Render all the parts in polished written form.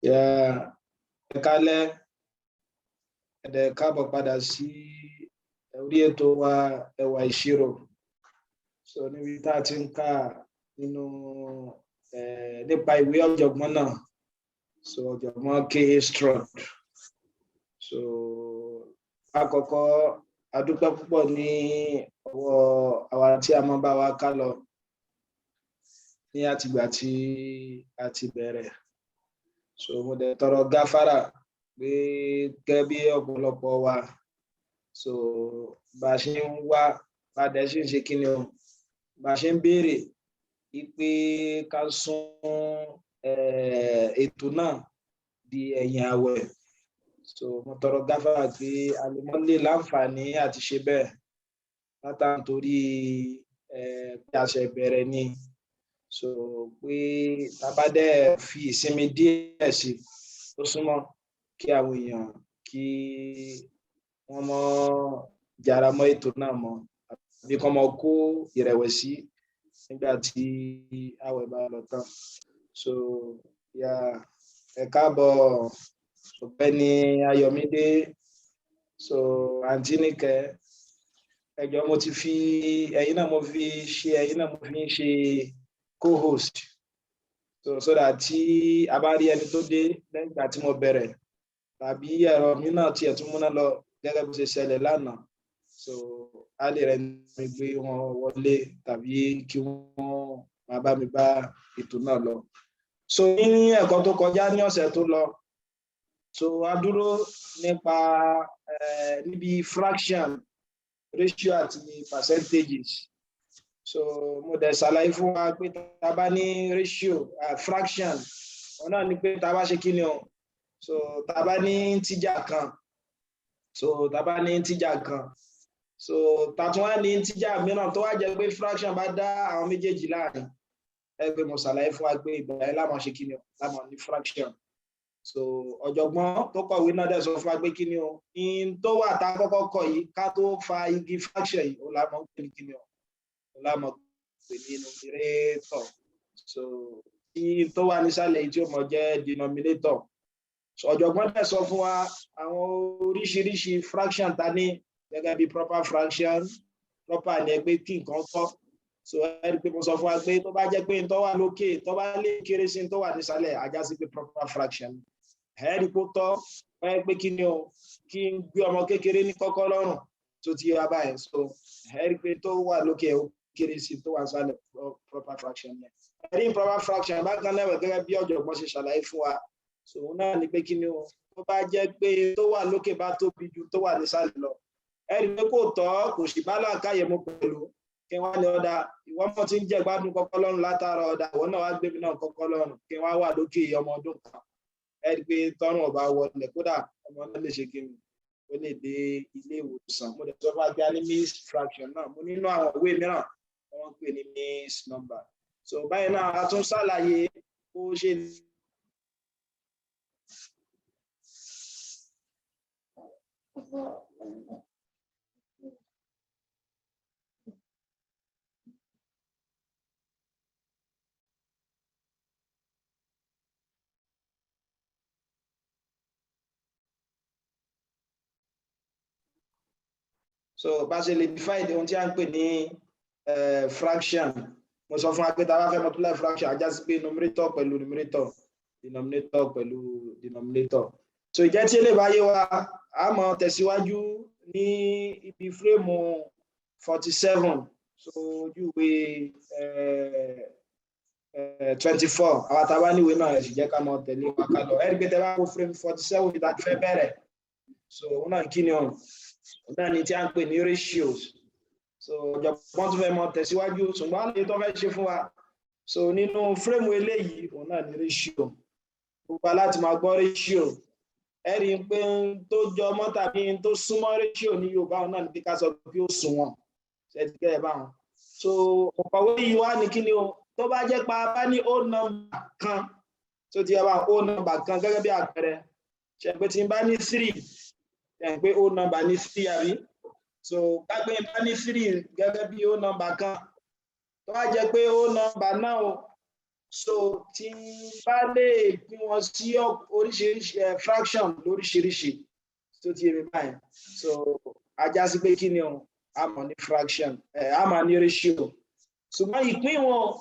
Yeah, ẹ kálẹ́, ẹ dẹ̀ káàbọ̀ padà sí orí ètò wa, Ẹwà Ìṣirò. So níbi tá a ti ń kà nínú nípa ìwé ọ̀jọ̀gbọ́n náà, so ọ̀jọ̀gbọ́n K.A. Stroud. So àkọ́kọ́, a dúpẹ́ púpọ̀ ní ọwọ́ àwa tí a máa bá wa ká lọ ní àtìgbà tí a ti bẹ̀rẹ̀. So mo dẹ̀ tọrọ gáfárà pé gẹ́gẹ́ bí ọ̀pọ̀lọpọ̀ wa, so bá a ṣe ń wá, bá a dẹ̀ ṣe ń ṣe kí ni o, bá a ṣe ń béèrè wípé ká sún ètò náà di ẹ̀yìn àwẹ̀. So mo tọrọ gáfárà pé a lè mọ́ lè láǹfààní àti ṣe bẹ́ẹ̀ látàntorí bí a ṣe bẹ̀rẹ̀ ni. So pé tá a bá dẹ̀ fi ìsinmi díẹ̀ sí, ó súnmọ́ kí àwọn èèyàn kí wọ́n mọ́ jára mọ́ ètò náà mọ́, àbí kán mọ́ kó ìrẹ̀wẹ̀sì nígbà tí àwẹ̀ bá lọ tán. So yeah, ẹ káàbọ̀, Ọ̀gbẹ́ni Ayọ̀mídé. So àǹtí Níkẹ́, ẹ jọ̀ọ́, mo ti fi ẹ̀yin náà, mo fi ṣe ẹ̀yin náà, mo fi ń ṣe co-host, so that tí a bá rí ẹni tó dé lẹ́yìn ìgbà tí mo bẹ̀rẹ̀, tàbí ẹ̀rọ mi náà tiẹ̀ tún múná lọ gẹ́gẹ́ bó ṣe ṣẹlẹ̀ lánàá, so a lè rẹ mi gbé wọn wọlé tàbí kí wọ́n máa bá mi bá ètò náà lọ. So ní ẹ̀kọ́ tó kọjá, ní ọ̀sẹ̀ tó lọ, so a dúró nípa níbi fraction, ratio àti percentages. So mo dẹ̀ ṣàlàyé fún wa pé tá a bá ní ratio, fraction, òun náà ni pé tá a bá ṣe kí ni o, so tá a bá ní integer kan, so tá a bá ní integer kan, so tá a tún wá ní integer mìíràn tó wá jẹ́ pé fraction bá dá àwọn méjèèjì láàrin, ẹ pé mo ṣàlàyé fún wa pé ìgbà yẹn láwọn ṣe kí ni o, láwọn ní fraction. So ọ̀jọ̀gbọ́n tó kọ̀wé náà dẹ̀ sọ fún wa pé kí ni o, in tó wà tá a kọ́kọ́ kọ yìí ká tó fa igi fraction yìí, ó lámọ̀ pé kí ni o, ó lámọ̀ pé ní numerator. So tí tó wà nísàlẹ̀ yìí tí ó mọ̀ jẹ́ denominator. So ọ̀jọ̀gbọ́n dẹ̀ sọ fún wa àwọn oríṣiríṣi fraction ta ní, gẹ́gẹ́ bí proper fraction. Proper ni ẹ pé kí nǹkan tọ́. So ẹ rí i pé mo sọ fún wa pé tó bá jẹ́ pé tó wà lókè tó bá lè kéré sí tó wà nísàlẹ̀, á já sí pé proper fraction. Ẹ rí i pé ó tọ́ ẹ pé kí ni o, kí n gbé ọmọ kékeré ní kọ́kọ́ lọ́rùn tó ti yá báyìí. So ẹ rí i pé tó wà lókè ó kéré sí tó wà nísàlẹ̀, proper fraction yẹn. Ẹ rí improper fraction bákan náà, gẹ́gẹ́ bí ọ̀jọ̀gbọ́n ṣe ṣàlàyé fún wa. So òun náà ni pé kí ni o, tó bá jẹ́ pé tó wà lókè bá tóbi ju tó wà nísàlẹ̀ lọ, ẹ rí i pé kò tọ́, kò sì bá làákàyè mu pẹ̀lú kí wọ́n ní ọ̀dà ìwọ́n mọ̀ tí ń jẹ́ gbádùn kọ́kọ́ lọ́rùn látara ọ̀dà ìwọ náà wá gbé mi náà kọ́kọ́ lọ́rùn kí wọ́n wà lókè ọmọ ọdún kan. Ẹ rí i pé tọ́rùn ọba wọlé, kódà ọmọ náà lè ṣe kí ni, ó lè dé ilé ìwòsàn. Mo lè sọ fún agbá ní mixed fraction náà, mo nínú àwọn ìwé mìíràn wọ́n ń pè ní mixed number. So báyìí náà, a tún ṣàlàyé bó ṣe So bá ṣe lè define ohun tí a ń pè ní fraction. Mo sọ fún wa pé tá a bá fẹ́ multiply fraction, á já sí pé numerator pẹ̀lú numerator, denominator pẹ̀lú denominator. So ìjẹ́ tí eléyìí bá yé wa, a máa tẹ̀síwájú ní ibi frame 47, so ojú ìwé 24. Àwọn tá a bá níwèé náà, ẹ sì jẹ́ ká máa tẹ̀lé wa ká lọ. Ẹ rí i pé tẹ́ bá kó frame 47 bí ta ti fẹ́ bẹ̀rẹ̀, so òun náà kí ni o, òun náà ni tí a ń pè ní ratios. So ọ̀jọ̀gbọ́n tún fẹ́ mọ tẹ̀síwájú, ṣùgbọ́n àlejò tó fẹ́ ṣe fún wa, so nínú frame eléyìí, òun náà ní ratio. Gbogbo aláti máa gbọ́ ratio. Ẹ rí i pé n tó jọ mọ́ tàbí n tó súnmọ́ ratio ní Yorùbá, òun náà ní bí ká sọ pé ó sunwọ̀n ṣe ti kẹ́ ẹ báwọn. So ọ̀pọ̀wé yìí wá ní kí ni o, tó bá jẹ́ pa bá ní whole number kan tó ti yẹ bá whole number kan, gẹ́gẹ́ bí àpẹẹrẹ, ṣe pé tí n bá ní three, ṣe pé whole number ní three, àbí? So kápẹ́ n bá ní three gẹ́gẹ́ bí whole number kan, tó bá jẹ́ pé whole number náà o So tí n bá lè pín wọn sí oríṣiríṣi fraction lóríṣiríṣi tó ti yé mi báyìí, so a já sí pé kí ni o, a mọ̀ ní fraction, a máa ní ratio. Ṣùgbọ́n ìpín wọn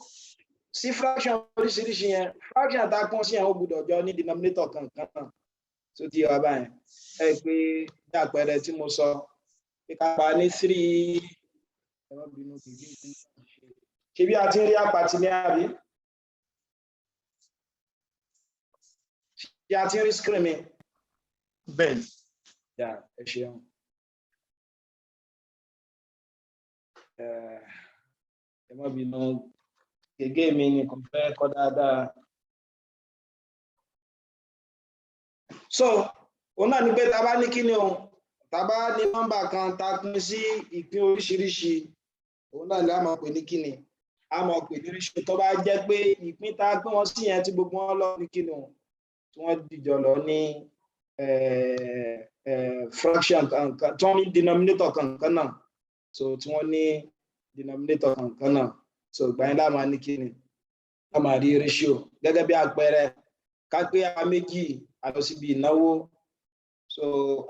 sí fraction oríṣiríṣi yẹn, fraction tá a pín sí yẹn, ó gbọ́dọ̀ jọ ní denominator kankan náà. Tó ti yé wa báyìí, ẹ pé bí àpẹẹrẹ tí mo sọ pé ká pa ní three, ẹ má bínú, kìí ṣe bí a ti ń rí àpàtì ní, àbí ṣe a ti ń rí screen mi? Bẹ́ẹ̀ni. Yà, ẹ ṣeun. Ẹ má bínú, gègé mi ni kò fẹ́ kọ́ dáadáa. So òun náà ni pé tá a bá ní kí ni o, tá a bá ní nọ́mbà kan tá a pín sí ìpín oríṣiríṣi, òun náà ni a máa pè ní kí ni, a máa pè ní ratio, tó bá jẹ́ pé ìpín tá a pín wọn sí yẹn, tí gbogbo wọn lọ ní kí ni o, tí wọ́n dìjọ lọ ní fraction kankan, tí wọ́n ní denominator kankan náà. So tí wọ́n ní denominator kankan náà, so ìgbà yẹn la máa ní kí ni, a máa rí ratio. Gẹ́gẹ́ bí àpẹẹrẹ, ká pé a méjì a lọ síbi ìnáwó. So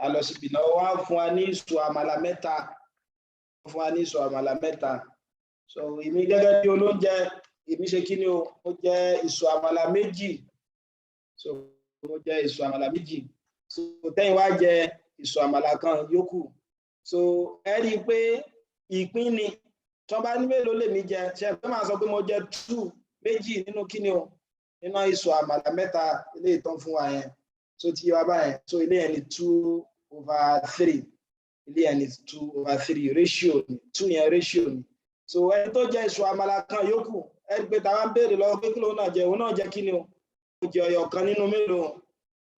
a lọ síbi ìnáwó, wọ́n á fún wa ní ìṣù àmàlà mẹ́ta, wọ́n fún wa ní ìṣù àmàlà mẹ́ta. So èmi gẹ́gẹ́ bí olóúnjẹ, èmi ṣe kí ni o, mo jẹ ìṣù àmàlà méjì. So mo jẹ ìṣù àmàlà méjì. So tẹ́yìn wá jẹ ìṣù àmàlà kan yòókù. So ẹ rí i pé ìpín ni. Tí wọ́n bá ní mélòó lèmi jẹ, ṣe é máa sọ pé mo jẹ two, méjì nínú kí ni o, nínú ìṣù àmàlà mẹ́ta ilé ìtàn fún wa yẹn. So ti yé wa báyẹn? So ilé yẹn ni 2/3, ilé yẹn ni 2/3, ratio ni two yẹn, ratio ni. So ẹni tó jẹ ìṣù àmàlà kan yòókù, ẹ rí i pé táwa ń béèrè lọ́wọ́ pé kí lóun náà jẹ, òun náà jẹ kí ni o, ó jẹ ọyọ kan nínú mélòó?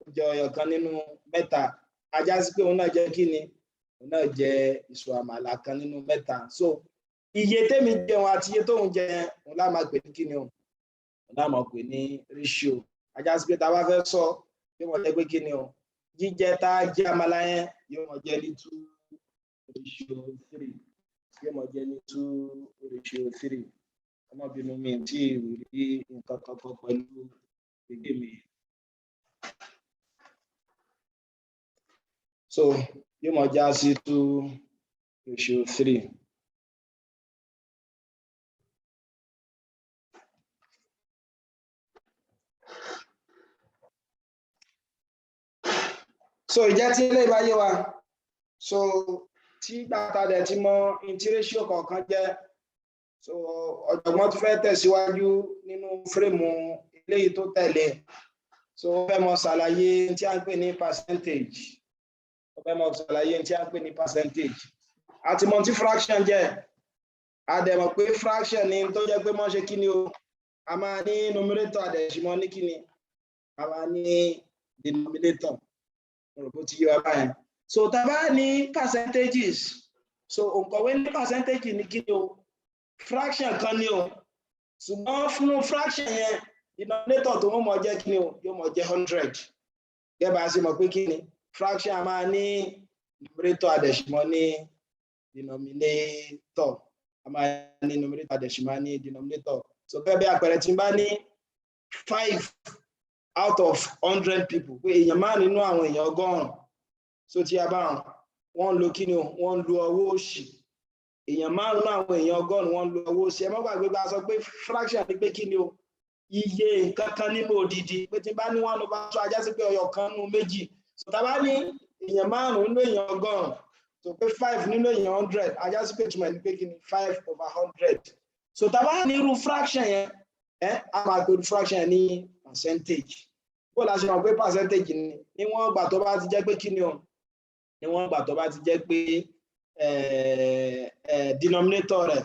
Ó jẹ ọyọ kan nínú mẹ́ta. A já sí pé òun náà jẹ kí ni, òun náà jẹ ìṣù àmàlà kan nínú mẹ́ta. So iye tẹ́mi jẹun àti iye tóun jẹ, òun lá máa pè ní kí ni o, òun lá máa pè ní ratio. A já sí pé tá a bá fẹ́ sọ, yóò mọ̀ jẹ́ pé kí ni o, jíjẹ tá a jẹ àmàlà yẹn yóò mọ̀ jẹ́ ní 2 ratio 3, yóò mọ̀ jẹ́ ní 2 ratio 3. Ọmọbìnrin mi tí rí nǹkan kankan pẹ̀lú gègé mi. So yóò mọ̀ já sí 2 ratio 3. So ìjẹ́ tí ilé ìbá yé wa, so tí gbàtà dẹ̀ ti mọ ntí ratio kọ̀ọ̀kan jẹ́, so ọ̀jọ̀gbọ́n tún fẹ́ tẹ̀síwájú nínú frame eléyìí tó tẹ̀lé. So ó fẹ́ mọ ṣàlàyé tí a ń pè ní percentage, ó fẹ́ mọ ṣàlàyé tí a ń pè ní percentage. Àti mọ tí fraction jẹ́, a dẹ̀ mọ̀ pé fraction ni tó jẹ́ pé mọ́ ṣe kí ni o, a máa ní numerator, a dẹ̀ sì mọ́ ní kí ni, a máa ní denominator. Mo rò bó ti yé wa báyẹn. So tá a bá ní percentages, so òǹkọ̀wé ní percentage ní kí ni o, fraction kan ni o, ṣùgbọ́n fún fraction yẹn, denominator tó mọ̀ jẹ́ kí ni o, yóò mọ̀ jẹ́ 100. Gẹ́gẹ́ bá a ṣe mọ̀ pé kí ni fraction, a máa ní numerator, a dẹ̀ sì mọ́ ní denominator, a máa ní numerator, a dẹ̀ sì máa ní denominator. So gẹ́gẹ́ bí àpẹẹrẹ, tí n bá ní 5 out of 100 people, pé èèyàn márùn nínú àwọn èèyàn 100, so tí a bá wọn lo kí ni o, wọ́n lo ọwọ́ òsì. Èèyàn márùn nínú àwọn èèyàn 100, wọ́n lo ọwọ́ òsì. Ẹ má gbàgbé bá a sọ pé fraction ni pé kí ni o, iye nǹkan kan nínú odidi, pé tí n bá ní 1/2, a já sí pé ọyọ kan nínú méjì. So tá a bá ní èèyàn márùn nínú èèyàn 100, so pé five nínú èèyàn 100, a já sí pé ìtumọ̀ ní pé kí ni, 5/100. So tá a bá ní irú fraction yẹn, ẹ a máa pe irú fraction yẹn ní percentage. Bó la ṣe mọ̀ pé percentage ni? Níwọ̀n ìgbà tó bá ti jẹ́ pé kí ni o, níwọ̀n ìgbà tó bá ti jẹ́ pé denominator rẹ̀,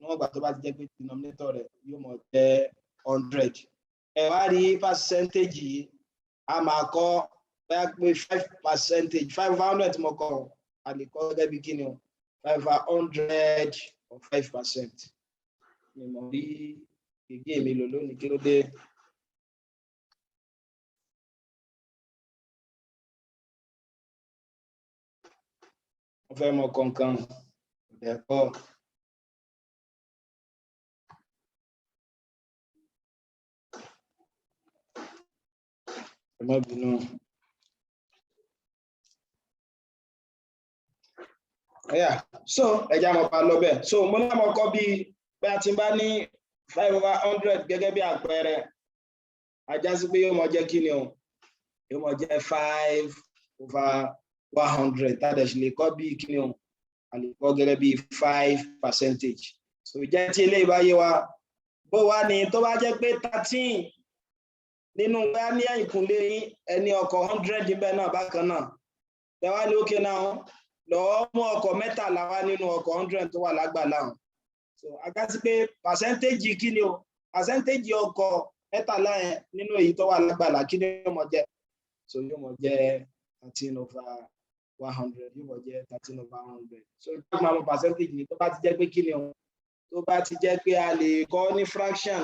níwọ̀n ìgbà tó bá ti jẹ́ pé denominator rẹ̀ yóò mọ̀ jẹ́ 100. Ẹ wá rí percentage yìí, a máa kọ́ bóyá pé five percentage, 5/100 tí mo kọ́, a lè kọ́ gẹ́gẹ́ bí kí ni o, 5/100 or 5%. Ni mo rí gègé mi lò lónìí, kí ló dé? Mo fẹ́ mọ kọ̀ọ̀kan ẹ̀kọ́. Ẹ má bínú. Yeah, so ẹ jẹ́ á máa bá lọ bẹ́ẹ̀. So mo náà mọ̀ kọ́ bí bóyá tí n bá ní 5/100 gẹ́gẹ́ bí àpẹẹrẹ, a já sí pé yóò mọ jẹ́ kí ni o? Yóò mọ jẹ́ 5/100, tá a dẹ̀ sì lè kọ́ bí kí ni o? A lè kọ́ gẹ́gẹ́ bí 5%. So jẹ́ tí eléyìí bá yé wa, bó wá ní tó bá jẹ́ pé 13 nínú bóyá ní ẹ̀yìnkùnlé yín, ẹni ọkọ̀ 100 níbẹ̀ náà bákan náà, tẹ́wá ní ókè náà lọ́ọ́ mú ọkọ̀ 13 wá nínú ọkọ̀ 100 tó wà lágbàlá hàn. So a já sí pé percentage kí ni o? Percentage ọkọ̀ 13 yẹn nínú èyí tó wà lágbàlá, kí ni yóò mọ jẹ́? So yóò mọ jẹ́ 13/100, yóò mọ jẹ́ 13/100. So ìgbà máa mọ percentage ni tó bá ti jẹ́ pé kí ni o? Tó bá ti jẹ́ pé a lè kọ́ ní fraction.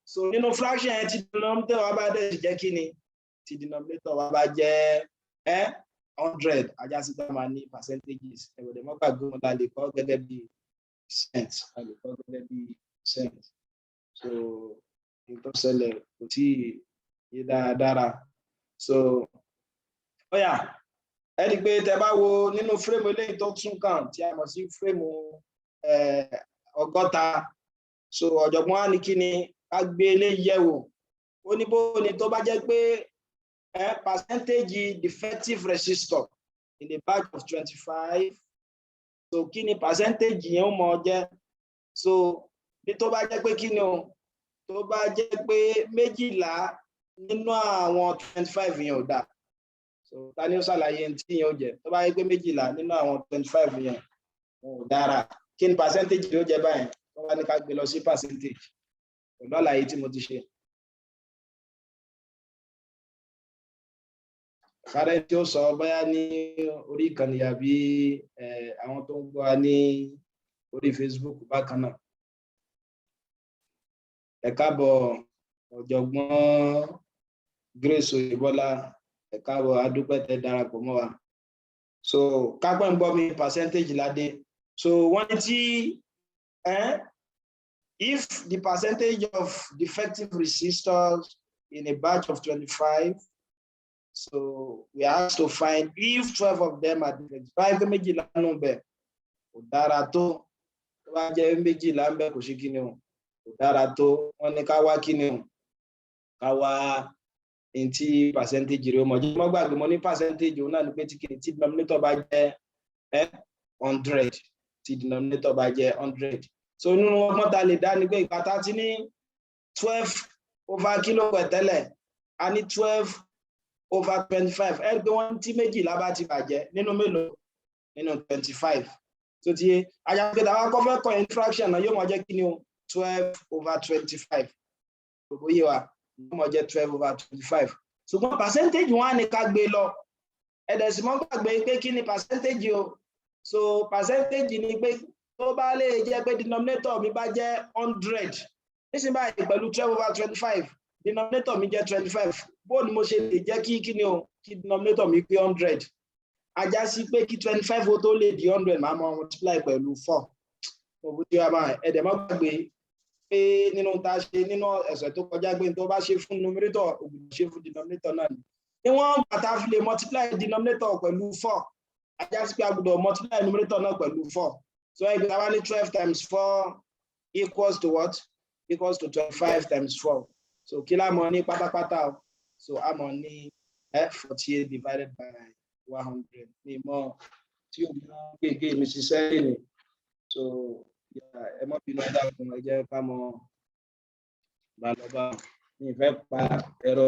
So nínú fraction yẹn, tí denominator wa bá dẹ̀ jẹ́ kí ni? Tí denominator wa bá jẹ́ 100, a já sí pé a máa ní percentages. Ẹ̀wọ̀dẹ̀ mọ́gbàgbé wọn, la lè kọ́ gẹ́gẹ́ bí percent, a lè kọ́ gẹ́gẹ́ bí percent. So ní tó ṣẹlẹ̀ kò tí ì yé dáradára. So ó yá, ẹ rí i pé tẹ bá wo nínú frame eléyìí tó tún kàn, tí a mọ̀ sí frame 60, so ọ̀jọ̀gbọ́n á ní kí ni ká gbé eléyìí yẹ̀ wò. Ó ní bó ni tó bá jẹ́ pé percentage defective resistor in a batch of 25, so kí ni percentage yẹn ó mọ jẹ́? So bí tó bá jẹ́ pé kí ni o? Tó bá jẹ́ pé 12 nínú àwọn 25 yẹn ò dáa. So ta ni ó ṣàlàyé tí yẹn ó jẹ́? Tó bá jẹ́ pé 12 nínú àwọn 25 yẹn ò dára, kí ni percentage yóò jẹ́ báyìí? Tó bá ní ká gbé lọ sí percentage pẹ̀lú àlàyé tí mo ti ṣe. Sáré tí ó sọ bóyá ní orí ìkànnì àbí àwọn tó ń gbọ́ wa ní orí Facebook bákan náà. Ẹ káàbọ̀, ọ̀jọ̀gbọ́n Grace Oyèbọ́lá, ẹ káàbọ̀, adúpẹ́ tẹ́ darapọ̀ mọ́ wa. So kápẹ́ ń gbọ́ mi, percentage ládé. So wọ́n ní tí if the percentage of defective resistors in a batch of 25, so we are asked to find if 12 of them are defective. Báyìí pé 12 nù bẹ̀ kò dára tó. Tó bá jẹ́ 12 ń bẹ̀ kò sí kíni o? Kò dára tó. Wọ́n ní ká wá kíni o? Ká wá n tí percentage rẹ̀ ó mọ̀ jẹ́. Mọ́ gbàgbé, mo ní percentage òun náà ni pé tí kìíní tí denominator bá jẹ́ 100, tí denominator bá jẹ́ 100. So nínú ọgbọ́n ta lè dá ni pé ìgbà tá ti ní 12 over kilo pẹ̀ tẹ́lẹ̀, a ní 12/25. Ẹ rí i pé wọ́n tí 12 bá ti bàjẹ́ nínú mélòó? Nínú 25. Tó ti yé, àyàfi pé àwọn akọ́fẹ́ kọ́ in fraction náà, yóò mọ̀ jẹ́ kí ni o? 12/25. Gbogbo yé wa, yóò mọ̀ jẹ́ 12/25. Ṣùgbọ́n percentage wọn á ní ká gbé lọ. Ẹ̀dẹ̀ sì mọ́ gbàgbé pé kí ni percentage o? So percentage ni pé tó bá lè jẹ́ pé denominator mi bá jẹ́ 100 nísìnyí báyìí, pẹ̀lú 12/25, denominator mi jẹ́ 25, bó ni mo ṣe lè jẹ́ kí kí ni o? Kí denominator mi pé 100? A já sí pé kí 25 ó tó lè di 100, máa mọ multiply pẹ̀lú 4. Mo bó ti wá máa ẹ̀dẹ̀ mọ́ gbàgbé pé nínú tá a ṣe nínú ẹ̀sẹ̀ tó kọjá, pé tó bá ṣe fún numerator, ògùn ṣe fún denominator náà ni. Níwọ̀n bàtà fi lè multiply denominator pẹ̀lú 4, a já sí pé a gbọ́dọ̀ multiply numerator náà pẹ̀lú 4. So ẹgbẹ́ ta wá ní 12 times 4 equals to what? Equals to 25 times 4. So kí la mọ̀ ní pátápátá o? So a mọ̀ ní 48 divided by 100 ní mọ̀ tí o mú gègé mi ṣiṣẹ́ ní. So ẹ mọ́ bínú, ẹ dákun, ẹ jẹ́ ká mọ̀ bá lọ bá mi. Ìfẹ́ pa ẹ̀rọ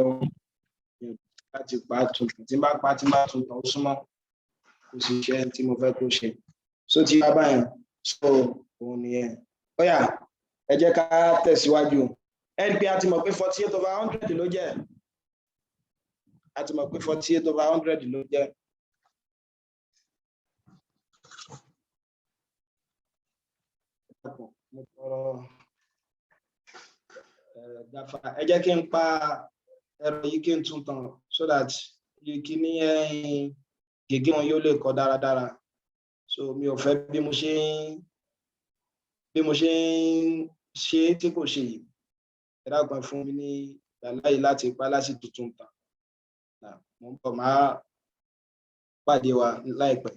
láti pa tuntun, tí n bá pa, tí n bá tuntun, ó súnmọ́ kò sì ṣe tí mo fẹ́ kó ṣe. So ti wá báyẹn, so òun nìyẹn. Ó yá, ẹ jẹ́ ká tẹ̀síwájú. Ẹ rí i pé a ti mọ̀ pé 48/100 ló jẹ́. A ti mọ̀ pé 48/100 ló jẹ́. Mo tọrọ gáfà, ẹ jẹ́ kí n pa ẹ̀rọ yìí, kí n tún tàn, so that kíní gègé wọn yóò lè kọ dáradára. So mi ò fẹ́ bí mo ṣe ń ṣe tí kò ṣe yìí. Ẹ dákun, fún mi ní ìgbàláyè láti pa láti tuntun tàn. Mo ń bọ̀, máa pàdé wa láìpẹ́.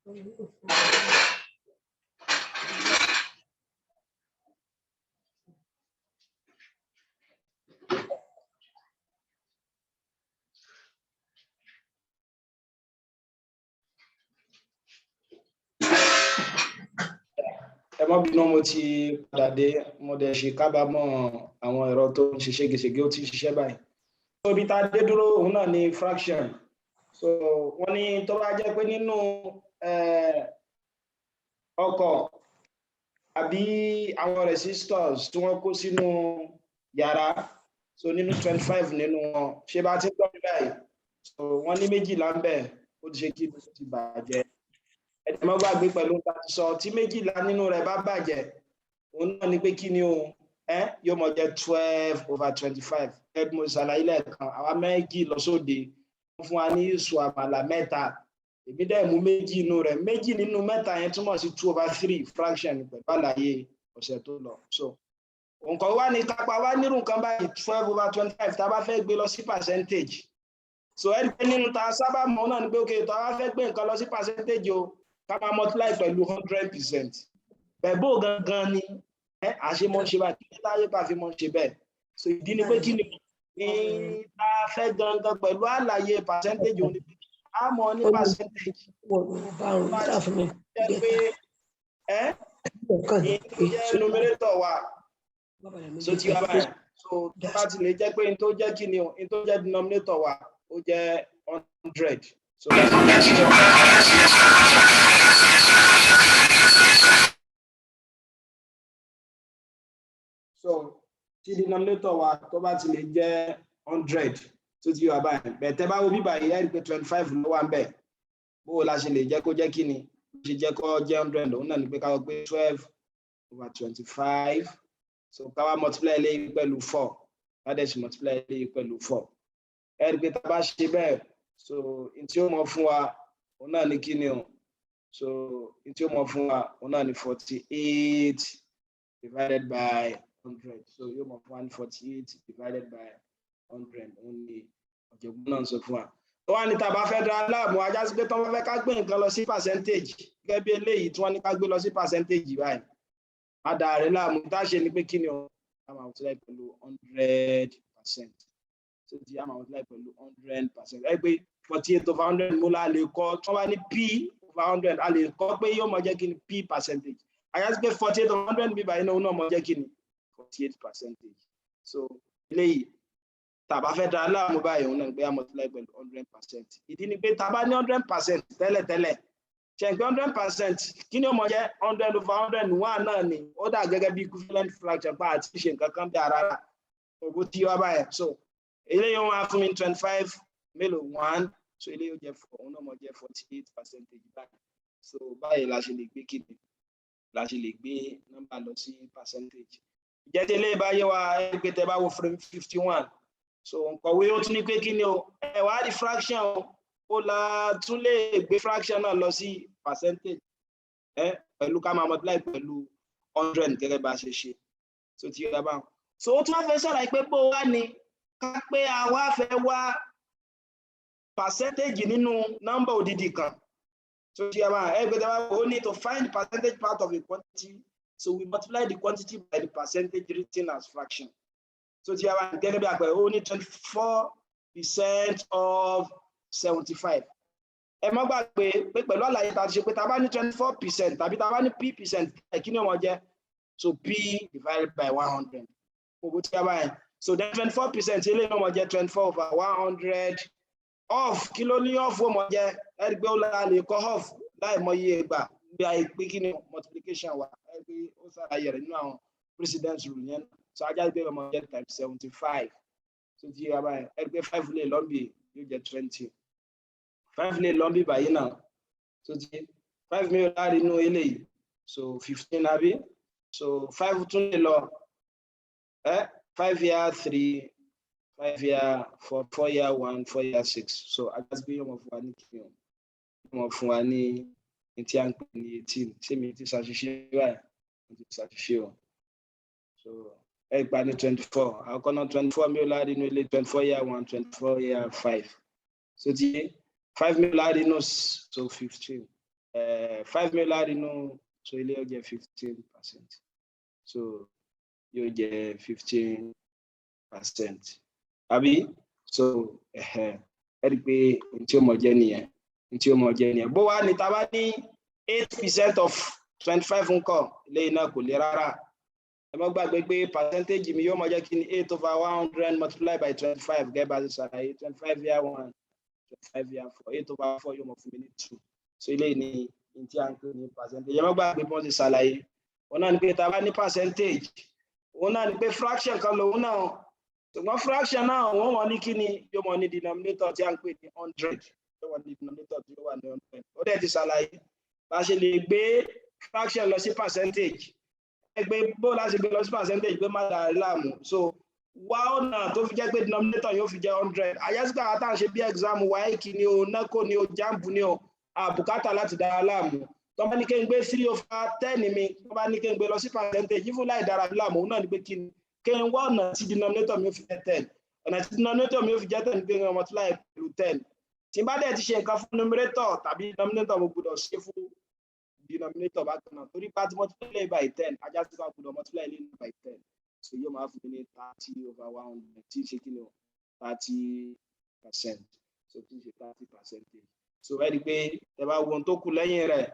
Ẹ má bínú, mo ti padà dé. Mo dẹ̀ ṣe kábàámọ̀ àwọn ẹ̀rọ tó ń ṣe ségesège. Ó ti ń ṣiṣẹ́ báyìí. So ibi tá a dé dúró, òun náà ni fraction. So wọ́n ní tó bá jẹ́ pé nínú ọkọ̀ àbí àwọn resistors tí wọ́n kó sínú yàrá, so nínú 25 nínú wọn, ṣé bá ti ń gbọ́ mi báyìí? So wọ́n ní 12 ń bẹ̀ ó ti ṣe kí ló ti bàjẹ́. Ẹ má gbàgbé pẹ̀lú nǹkan tí sọ, tí 12 nínú rẹ̀ bá bàjẹ́, òun náà ni pé kí ni o yóò mọ jẹ́ 12 over 25. Gẹ́gẹ́ bí mo ṣàlàyé lẹ́ẹ̀kan, àwa méjì lọ sóde, wọ́n fún wa ní ìṣù àmàlà mẹ́ta, èmi dẹ̀ mú méjì nínú rẹ̀. Méjì nínú mẹ́ta yẹn túmọ̀ sí 2 over 3 fraction, pẹ̀lú àlàyé ọ̀sẹ̀ tó lọ. So nǹkan wá ní kápá wá nírú nǹkan báyìí, 12 over 25, tá a bá fẹ́ gbé lọ sí percentage. So ẹ rí pé nínú tá a sábà mọ̀ náà ni pé, okay, tá a bá fẹ́ gbé nǹkan lọ sí percentage o, ká máa multiply pẹ̀lú 100%. Bẹ́ẹ̀ bó gangan ni ẹ àṣemọ́ ṣe báyìí, kí táyé bá fi mọ́ ṣe bẹ́ẹ̀? So ìdí ni pé kí ni ní tá a fẹ́ gangan pẹ̀lú àlàyé percentage, òun ni pé a mọ̀ ní percentage jẹ́ pé ẹ ní tó jẹ́ numerator wa. So tí wàá báyìí, so tó bá ti lè jẹ́ pé n tó jẹ́ kí ni o, n tó jẹ́ denominator wa, ó jẹ́ 100. So tí denominator wa tó bá ti lè jẹ́ 100, tó ti wà báyìí bẹ́ẹ̀, tẹ́ bá wo bíbá yìí, ẹ rí i pé 25 ló wà ń bẹ̀. Bó o la ṣe lè jẹ́ kó jẹ́ kí ni, bó ṣe jẹ́ kó jẹ́ 100? Òun náà ni pé ká sọ pé 12 over 25, so ká wá multiply eléyìí pẹ̀lú 4, ká dẹ̀ sì multiply eléyìí pẹ̀lú 4. Ẹ rí i pé tá a bá ṣe bẹ́ẹ̀, so n tí ó mọ fún wa, òun náà ni kí ni o? So n tí ó mọ fún wa, òun náà ni 48 divided by 100. So yóò mọ fún wa ní 48 divided by 100. Òun ni ọ̀jọ̀gbọ́n náà ń sọ fún wa. Tó wá ní tá a bá fẹ́ dá láàmú ajá sí pé tó wọ́n fẹ́ ká gbé nǹkan lọ sí percentage, gẹ́gẹ́ bí eléyìí tí wọ́n ní ká gbé lọ sí percentage báyìí, má dà rẹ̀ láàmú. Tá a ṣe ni pé kí ni o? A máa multiply pẹ̀lú 100%. So ti a máa multiply pẹ̀lú 100%. Ẹ pé 48 over 100 mo la lè kọ. Tí wọ́n bá ní p over 100, a lè kọ pé yóò mọ jẹ́ kí ni? P percentage. Àyà sí pé 48 over 100 bí báyìí náà mọ jẹ́ kí ni? 48 percentage. So eléyìí, tá a bá fẹ́ dá láàmú báyìí, òun náà gbé a multiply pẹ̀lú 100%. Ìdí ni pé tá a bá ní 100% tẹ́lẹ̀tẹ́lẹ̀, ṣe pé 100%, kí ni ó mọ jẹ́? 100 over 101 náà ni ó dà gẹ́gẹ́ bí equivalent fraction pa àti ṣe nǹkan kan bí ara rà ògbó tí wá báyìí. So eléyìí wọn á fún mi 25 mélòó? One. So eléyìí ó jẹ́ four, òun náà mọ jẹ́ 48 percentage báyìí. So báyìí la ṣe lè gbé, kí ni la ṣe lè gbé nọ́mbà lọ sí percentage. Ìjẹ́ tí eléyìí bá yé wa, ẹ pé tẹ́ bá wo frame 51, so nkọ̀wé ó tún ní pé kí ni o? Ẹ wá di fraction o, ó la tún lè gbé fraction náà lọ sí percentage ẹ pẹ̀lú ká máa multiply pẹ̀lú 100, gẹ́gẹ́ bá a ṣe ṣe. So ti yọra báwọn. So ó tún wá fẹ́ ṣàlàyé pé bó wá ní ká pé àwa fẹ́ wá percentage nínú nọ́mbà odidi kan. So ti yọra báwọn, ẹ gbé tẹ́ bá ó ní to find percentage part of a quantity, so we multiply the quantity by the percentage written as fraction. So ti yọra báwọn, gẹ́gẹ́ bí àpẹẹrẹ, ó ní 24% of 75. Ẹ má gbàgbé pé pẹ̀lú àlàyé tá a ti ṣe pé tá a bá ní 24% tàbí tá a bá ní p percent, kí ni ó máa jẹ́? So p divided by 100, gbogbo tí a bá yẹn. So then 24% eléyìí náà máa jẹ́ 24 over 100 of kí ló ní of ó máa jẹ́? Ẹ rí i pé ó lára lè kọ́ of láì mọ iye ìgbà bí i pé kí ni multiplication wa. Ẹ rí i pé ó ṣàlàyé rẹ̀ nínú àwọn precedence rule yẹn. So ajá pé ó máa jẹ́ times 75. So tí a bá yẹn, ẹ rí i pé five lè lọ́nbì, yóò jẹ́ 20. Five lè lọ́nbì báyìí náà. So ti five mi ò láàrin inú eléyìí, so 15 àbí? So five tún lè lọ ẹ five year three, five year four, four year one, four year six. So ajá sí pé yóò mọ̀ fún wa ní kí ni? Yóò mọ̀ fún wa ní ní tí a ń pè ní 18. Ṣé mi ti ṣàṣìṣe báyìí? Mo ti ṣàṣìṣe o. So ẹ gba ní 24 àkọ́kọ́ náà, 24 mi ò láàrin inú ilé, 24 year one, 24 year five. So ti five mi ò láàrin inú, so 15. Five mélòó nínú? So ilé yóò jẹ́ 15%. So yóò jẹ́ 15%, àbí? So ẹ rí i pé n tí ó mọ̀ jẹ́ nìyẹn, n tí ó mọ̀ jẹ́ nìyẹn. Bó wá ní tá a bá ní 8% of 25 ńkọ́? Eléyìí náà kò le rárá. Ẹ má gbàgbé pé percentage mi yóò mọ̀ jẹ́ kí ni? Eight over 100 multiply by 25. Gẹ́gẹ́ bá a ṣe ṣàlàyé, 25 here one, 25 here four, eight over four yóò mọ̀ fún mi ní two. So eléyìí ni n tí a ń pè ní percentage. Ẹ má gbàgbé bí wọ́n ti ṣàlàyé, òun náà ni pé tá a bá ní percentage, òun náà ni pé fraction kan lòun náà, ṣùgbọ́n fraction náà, wọ́n mọ̀ ní kí ni? Yóò mọ̀ ní denominator tí a ń pè ní 100, yóò mọ̀ ní denominator tí ó wà ní 100. Ó dẹ̀ ti ṣàlàyé bá a ṣe lè gbé fraction lọ sí percentage. Ẹ gbé bó láti gbé lọ sí percentage pé má dà á láàmú. So wá ọ̀nà tó fi jẹ́ pé denominator yóò fi jẹ́ 100. Àyẹ́sìkò àwọn tá à ń ṣe bí exam WAEC ni o, NECO ni o, JAMB ni o, àbùkátà láti dá a láàmú. Tó bá ní kí n gbé 3/10 mi, tó bá ní kí n gbé lọ sí percentage, even láì dára láàmú, òun náà ni pé kí ni? Kí n wá ọ̀nà tí denominator mi ó fi jẹ́ 10. Ọ̀nà tí denominator mi ó fi jẹ́ 10, pé n multiply pẹ̀lú 10. Tí n bá dẹ̀ ti ṣe nǹkan fún numerator tàbí denominator, mo gbọ́dọ̀ ṣe fún denominator bákan náà, torí pé a ti multiply by 10, ajá sí ká gbọ́dọ̀ multiply lé by 10. So yóò máa fún mi ní 30/100, tí í ṣe kí ni o? 30%. So tí í ṣe 30 percentage. So ẹ rí i pé ẹ bá wo ohun tó kù lẹ́yìn rẹ̀,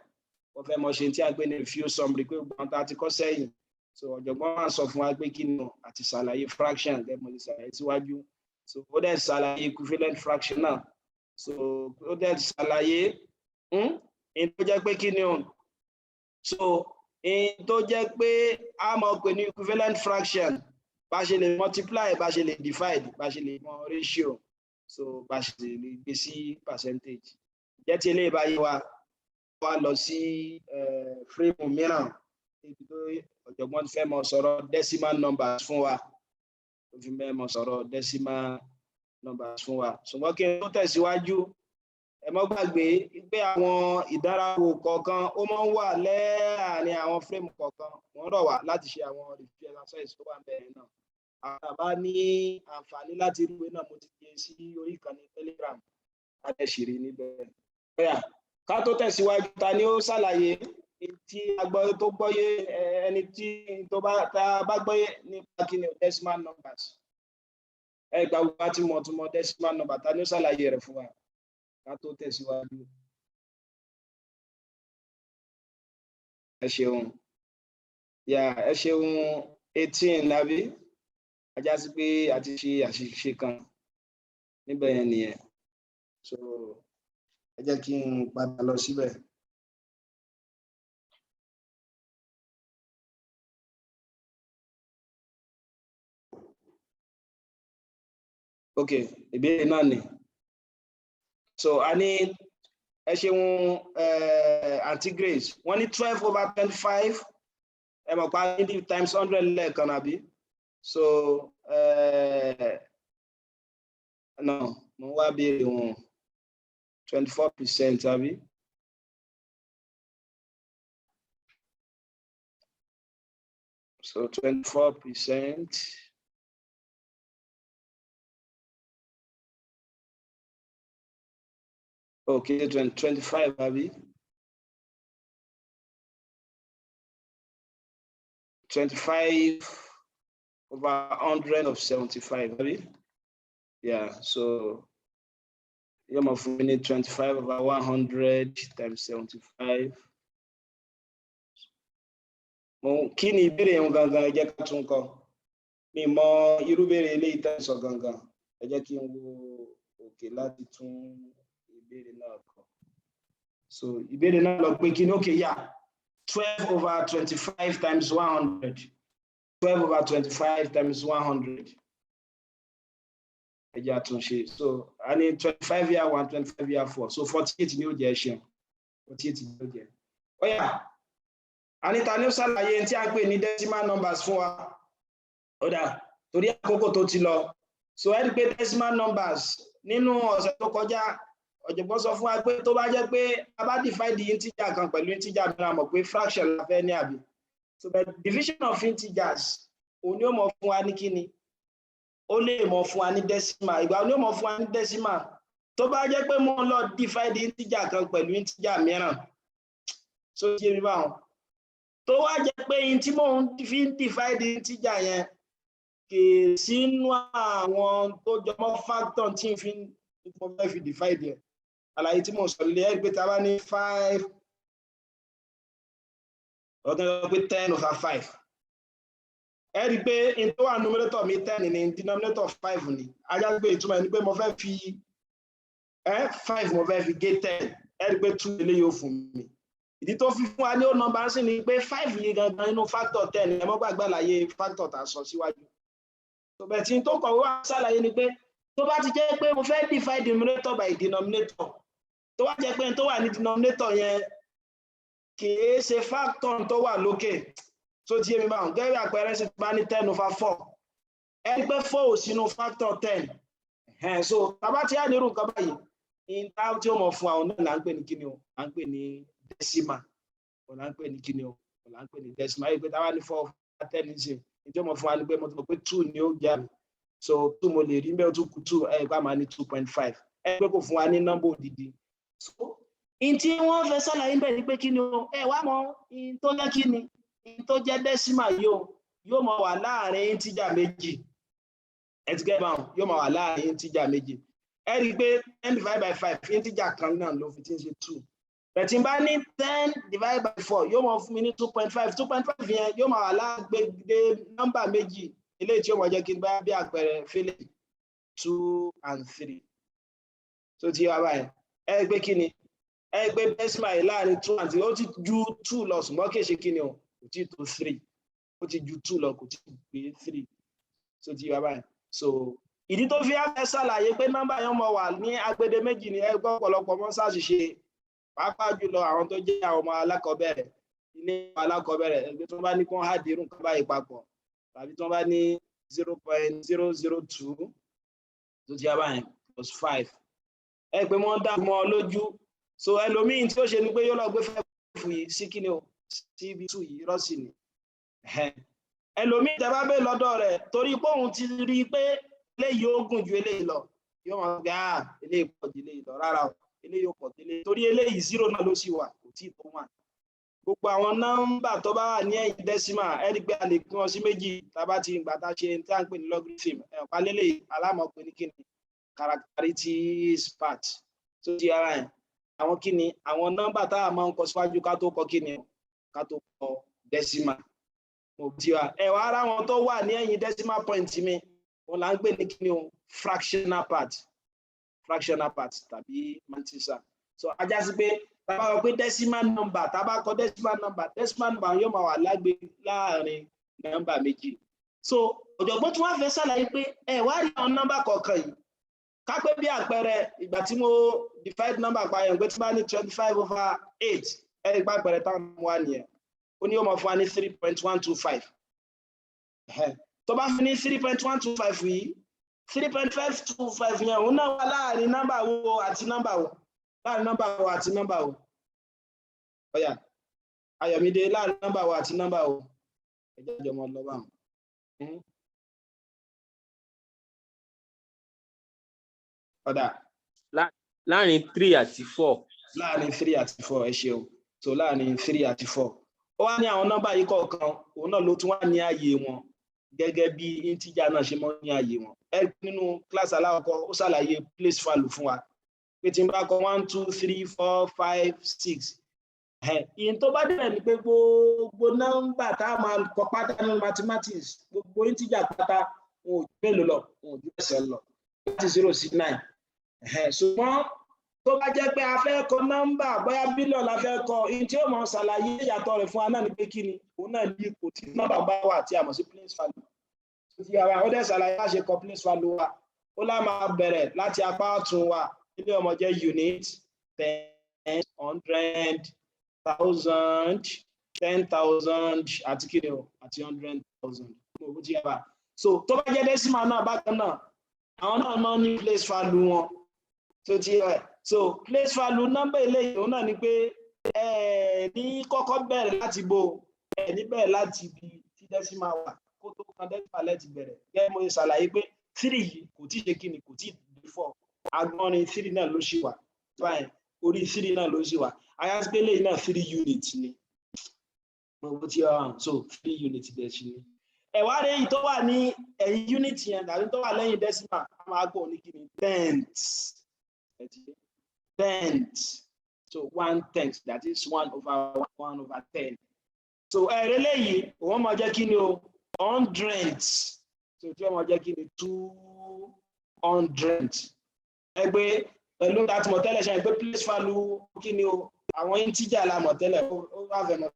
wọ́n fẹ́ mọ ṣe tí a gbé ní review summary, pé gbọ́n tá a ti kọ́ sẹ́yìn. So ọ̀jọ̀gbọ́n máa sọ fún wa pé kí ni o? Àti ṣàlàyé fraction gẹ́gẹ́ mo ti ṣàlàyé síwájú. So ó dẹ̀ ṣàlàyé equivalent fraction náà. So ó dẹ̀ ṣàlàyé in tó jẹ́ pé kí ni o? So in tó jẹ́ pé a mọ̀ pé ní equivalent fraction, bá ṣe lè multiply, bá ṣe lè divide, bá ṣe lè mọ ratio, so bá ṣe lè gbé sí percentage. Jẹ́ tí eléyìí bá yé wa, wá lọ sí frame mìíràn níbi tó ọ̀jọ̀gbọ́n fẹ́ mọ sọ̀rọ̀ decimal numbers fún wa, tó fi fẹ́ mọ sọ̀rọ̀ decimal numbers fún wa. Ṣùgbọ́n kí n tó tẹ̀síwájú, ẹ mọ́ gbàgbé pé àwọn ìdárayá kọ̀ọ̀kan ó máa ń wà lẹ́ẹ̀rin àwọn frame kọ̀ọ̀kan. Wọ́n rọ̀ wá láti ṣe àwọn review exercise tó wà bẹ́ẹ̀ náà. Àbá ní àǹfààní láti rí ìwé náà, mo ti gbé sí orí ìkànnì Telegram, adẹ́sìrì níbẹ̀. Bóyá ká tó tẹ̀síwájú, ta ni ó ṣàlàyé tí a gbọ́ tó gbọ́yé, ẹni tí tó bá tá a bá gbọ́yé nípa kí ni decimal numbers? Ẹ gba gbogbo àti mọ̀ tó mọ̀ decimal number. Ta ni ó ṣàlàyé rẹ̀ fún wa ká tó tẹ̀síwájú? Ẹ ṣeun yà, ẹ ṣeun. 18 lábí ajá sí pé a ti ṣe àṣìṣe kan níbẹ̀ yẹn nìyẹn. So ẹ jẹ́ kí n padà lọ síbẹ̀. Ok, ìbéèrè náà ni. So a ní, ẹ ṣeun, Aunty Grace, wọ́n ní 12/25. Ẹ mọ̀ pa ní times 100 lẹ́ẹ̀kan, àbí? So no, mo wá béèrè wọn, 24%, àbí? So 24%. Okay, 25, àbí? 25/100 of 75, àbí? Yeah, so yóò máa fún mi ní 25/100 times 75. Mo kí ni ìbéèrè yẹn gangan? Ẹ jẹ́ ká tún kọ. Mi mọ irú béèrè eléyìí tẹ́ sọ gangan. Ẹ jẹ́ kí n wo òkè láti tún ìbéèrè náà kọ. So ìbéèrè náà lọ pé kí ni? Okay, yeah, 12/25 times 100, 12/25 times 100. Ẹ jẹ́ àtúnṣe. So a ní 25 here one, 25 here four, so 48 ni ó jẹ́. Ṣeun, 48 ni ó jẹ́. Ó yá, anita ní ó ṣàlàyé tí a ń pè ní decimal numbers fún wa. Ó dà, torí àkókò tó ti lọ. So ẹ rí i pé decimal numbers, nínú ọ̀sẹ̀ tó kọjá, ọ̀jọ̀gbọ́n sọ fún wa pé tó bá jẹ́ pé a bá divide integer kan pẹ̀lú integer mìíràn, mọ̀ pé fraction la fẹ́ ní, àbí? So the division of integers, òun ni ó mọ̀ fún wa ní kíni? Ó lè mọ̀ fún wa ní decimal. Ìgbà ni ó mọ̀ fún wa ní decimal? Tó bá jẹ́ pé mo ń lọ divide integer kan pẹ̀lú integer mìíràn. So ti yé mi báwọn? Tó wá jẹ́ pé in tí mò ń fi ń divide integer yẹn kì í sínú àwọn tó jọmọ́ factor tí n fi mo fẹ́ fi divide yẹn. Àlàyé tí mo sọ lé ẹ pé tá a bá ní five ọdún yọ pé 10 over 5, ẹ rí i pé in tó wà numerator mi, 10 ní, denominator 5 ni. Ajá pé ìtumọ̀ ẹni pé mo fẹ́ fi five, mo fẹ́ fi gé 10. Ẹ rí i pé 2 eléyìí ó fún mi. Ìdí tó fi fún wa ní ó nọ́mbà sí ni pé 5 yìí gangan inú factor 10. Ẹ mọ́ gbàgbé àlàyé factor tá a sọ síwájú. Tòbẹ̀ tí tó kọ̀wé wá ṣàlàyé ni pé tó bá ti jẹ́ pé mo fẹ́ divide numerator by denominator, tó wá jẹ́ pé tó wà ní denominator yẹn kìí ṣe factor tó wà lókè, tó ti yé mi báwọn? Gẹ́gẹ́ bí àpẹẹrẹ sí, bá ní 10 over 4, ẹ rí pé 4 ò sínú factor 10. So tàbá tí a nírú nǹkan báyìí ní tá tí ó mọ̀ fún àwọn náà là ń pè ní kíni o? Là ń pè ní decimal. Là ń pè ní kíni o? Là ń pè ní decimal. Ẹ rí pé tá bá ní 4 over 10 ní ṣe ní tí ó mọ̀ fún wa ní pé mo ti mọ̀ pé 2 ni ó jẹ́ àmì. So 2 mo lè rí mbẹ́, ó tún kù 2. Ẹ rí pé a máa ní 2.5. Ẹ rí pé kò fún wa ní nọ́mbà òdìdí. So in tí wọ́n fẹ́ ṣàlàyé bẹ́ẹ̀ ni pé kí ni o? Ẹ wá mọ̀ in tó jẹ́ kí ni, in tó jẹ́ decimal yìí o, yóò máa wà láàrin integer méjì. Ẹ ti gẹ́ báwọn? Yóò máa wà láàrin integer méjì. Ẹ rí i pé 10 divided by 5, integer kan náà ló fi ti ń ṣe 2. Bẹ̀ tí n bá ní 10 divided by 4, yóò máa fún mi ní 2.5. 2.5 yẹn yóò máa wà lágbègbè nọ́mbà méjì, eléyìí tí ó máa jẹ́ kí n bá bí àpẹẹrẹ fílẹ̀ 2 and 3. Tó ti wá báyìí, ẹ rí i pé kí ni? Ẹ rí i pé decimal yìí láàrin 2 and 3, ó ti ju 2 lọ, ṣùgbọ́n kì í ṣe kí ni o? Kò tí tó 3. Ó ti ju 2 lọ, kò tí gbé 3. Tó ti wá báyìí? So ìdí tó fi fẹ́ ṣàlàyé pé nọ́mbà yẹn mọ̀ wà ní agbede méjì ní ẹgbẹ́ ọ̀pọ̀lọpọ̀ mọ́ ṣàṣìṣe, pàápàá jùlọ àwọn tó jẹ́ àwọn ọmọ alákọ̀ọ́bẹ̀rẹ̀, ilé alákọ̀ọ́bẹ̀rẹ̀, ẹgbẹ́ tó bá ní kó add irú nǹkan báyìí papọ̀, tàbí tó bá ní 0.002, tó ti yá báyìí, plus 5, ẹ pé wọ́n dá mọ́ ọ lójú. So ẹlòmíín tí ó ṣe ni pé yóò lọ gbé 5 yìí sí kíni o? Sí ibi 2 yìí. Rọ́ọ̀sì ni ẹlòmíín tẹ́ bá bẹ́ẹ̀ lọ́dọ̀ rẹ̀, torí pé òun ti rí i pé eléyìí ó gùn ju eléyìí lọ, yóò máa gbé, ah, eléyìí pọ̀ ju eléyìí lọ. Rárá o, eléyìí ó pọ̀ ju eléyìí, torí eléyìí 0 náà ló sì wà, kò tí ì tó wà. Gbogbo àwọn nọ́mbà tó bá wà ní ẹ̀yìn decimal, ẹ rí pé a lè pín wọn sí méjì. Tá a bá ti gbà tá a ṣe tí a ń pè ní logarithm, ẹ̀pá lélẹ̀ alámọ̀ pé ní kíni? Characteristics part. Tó ti ara ẹ̀, àwọn kíni? Àwọn nọ́mbà tá a máa ń kọ síwájú ká tó kọ kíni? Ká tó kọ decimal. Mo ti wa ẹ wá ara wọn tó wà ní ẹ̀yìn decimal point mi, wọn là ń pè ní kíni o? Fractional part, fractional part tàbí mantissa. So ajá sí pé tá bá sọ pé decimal number, tá bá kọ decimal number, decimal number yóò máa wà lágbè láàrin nọ́mbà méjì. So ọ̀jọ̀gbọ́n tí wọ́n fẹ́ ṣàlàyé pé ẹ wá rí àwọn nọ́mbà kọ̀ọ̀kan yìí, ká pé bí àpẹẹrẹ ìgbà tí mo divide number pa yẹn, pé tí bá ní 25 over 8, ẹ rí pa àpẹẹrẹ táwọn mú wá nìyẹn, ó ní yóò máa fún wa ní 3.125. Tó bá fi ní 3.125 yìí, 3.525 yẹn, òun náà wà láàrin nọ́mbà wo àti nọ́mbà wo? Láàrin nọ́mbà wo àti nọ́mbà wo? Ọ̀yà, Ayọ̀mídé, láàrin nọ́mbà wo àti nọ́mbà wo? Ẹ jẹ́ àjọmọ́ lọ báwọn. Ọ̀dà. Láàrin 3 àti 4. Láàrin 3 àti 4, ẹ ṣeun. So láàrin 3 àti 4, ó wá ní àwọn nọ́mbà yìí kọ̀ọ̀kan, òun náà ló tún wá ní ààyè wọn gẹ́gẹ́ bí integer náà ṣe mọ́ ní ààyè wọn. Ẹ nínú kíláàsì alákọ̀ọ́kọ́, ó ṣàlàyé place value fún wa pé tí n bá kọ 1, 2, 3, 4, 5, 6, ìyẹn tó bá dẹ̀ ní pé gbogbo nọ́mbà tá a máa kọ pátá nínú mathematics, gbogbo integer pátá, wọn ò ju mélòó lọ? Wọn ò ju mẹ́sàn-án lọ, láti 0 sí 9. Ṣùgbọ́n tó bá jẹ́ pé a fẹ́ kọ nọ́mbà, bóyá bílíọ̀nù la fẹ́ kọ, ìyẹn tí ó mọ̀ ṣàlàyé ìyàtọ̀ rẹ̀ fún wa náà ni pé kí ni? Òun náà ní ipò tí nọ́mbà bá wà tí a mọ̀ sí place value. Tó ti yàrá, ó dẹ̀ ṣàlàyé bá ṣe kọ place value wa. Ó lá máa bẹ̀rẹ̀ láti apá ọ̀tún wa, ilé ọmọ jẹ́ unit, ten, hundred, thousand, 10,000 àti kí ni o? Àti 100,000. Mo ti yàrá. So tó bá jẹ́ decimal náà bákan náà, àwọn náà máa ní place value wọn. Tó ti yẹ, so place value nọ́mbà eléyìí, òun náà ni pé ẹ ní kọ́kọ́ bẹ̀rẹ̀ láti bo, ẹ ní bẹ̀rẹ̀ láti ibi tí decimal wà kó tó kan decimal lẹ́ti bẹ̀rẹ̀. Gẹ́gẹ́ mo ṣe ṣàlàyé pé 3 yìí kò tí ì ṣe kíni? Kò tí ì di 4, agbọ́nrin 3 náà ló ṣì wà báyìí. Orí three náà ló sì wà. Á já sí pé eléyìí náà three units ni mo ti hàn. So three units dẹ̀ sí ni. Ẹ̀wá rẹ̀, èyí tó wà ní ẹ̀yìn unit yẹn tàbí tó wà lẹ́yìn decimal, a máa gbọ́ ní kíni? Tenths, tenths. So one tenth, that is one over one over ten. So ẹ̀rẹ́ léyìí, òun máa jẹ́ kí ni o? Hundredths. So tí wọ́n máa jẹ́ kí ni? Two hundred. Ẹgbẹ́ pẹ̀lú láti mọ̀ tẹ́lẹ̀ ṣe pé place value kí ni o? Àwọn integer la mọ̀ tẹ́lẹ̀. Ó wà fẹ́ mọ̀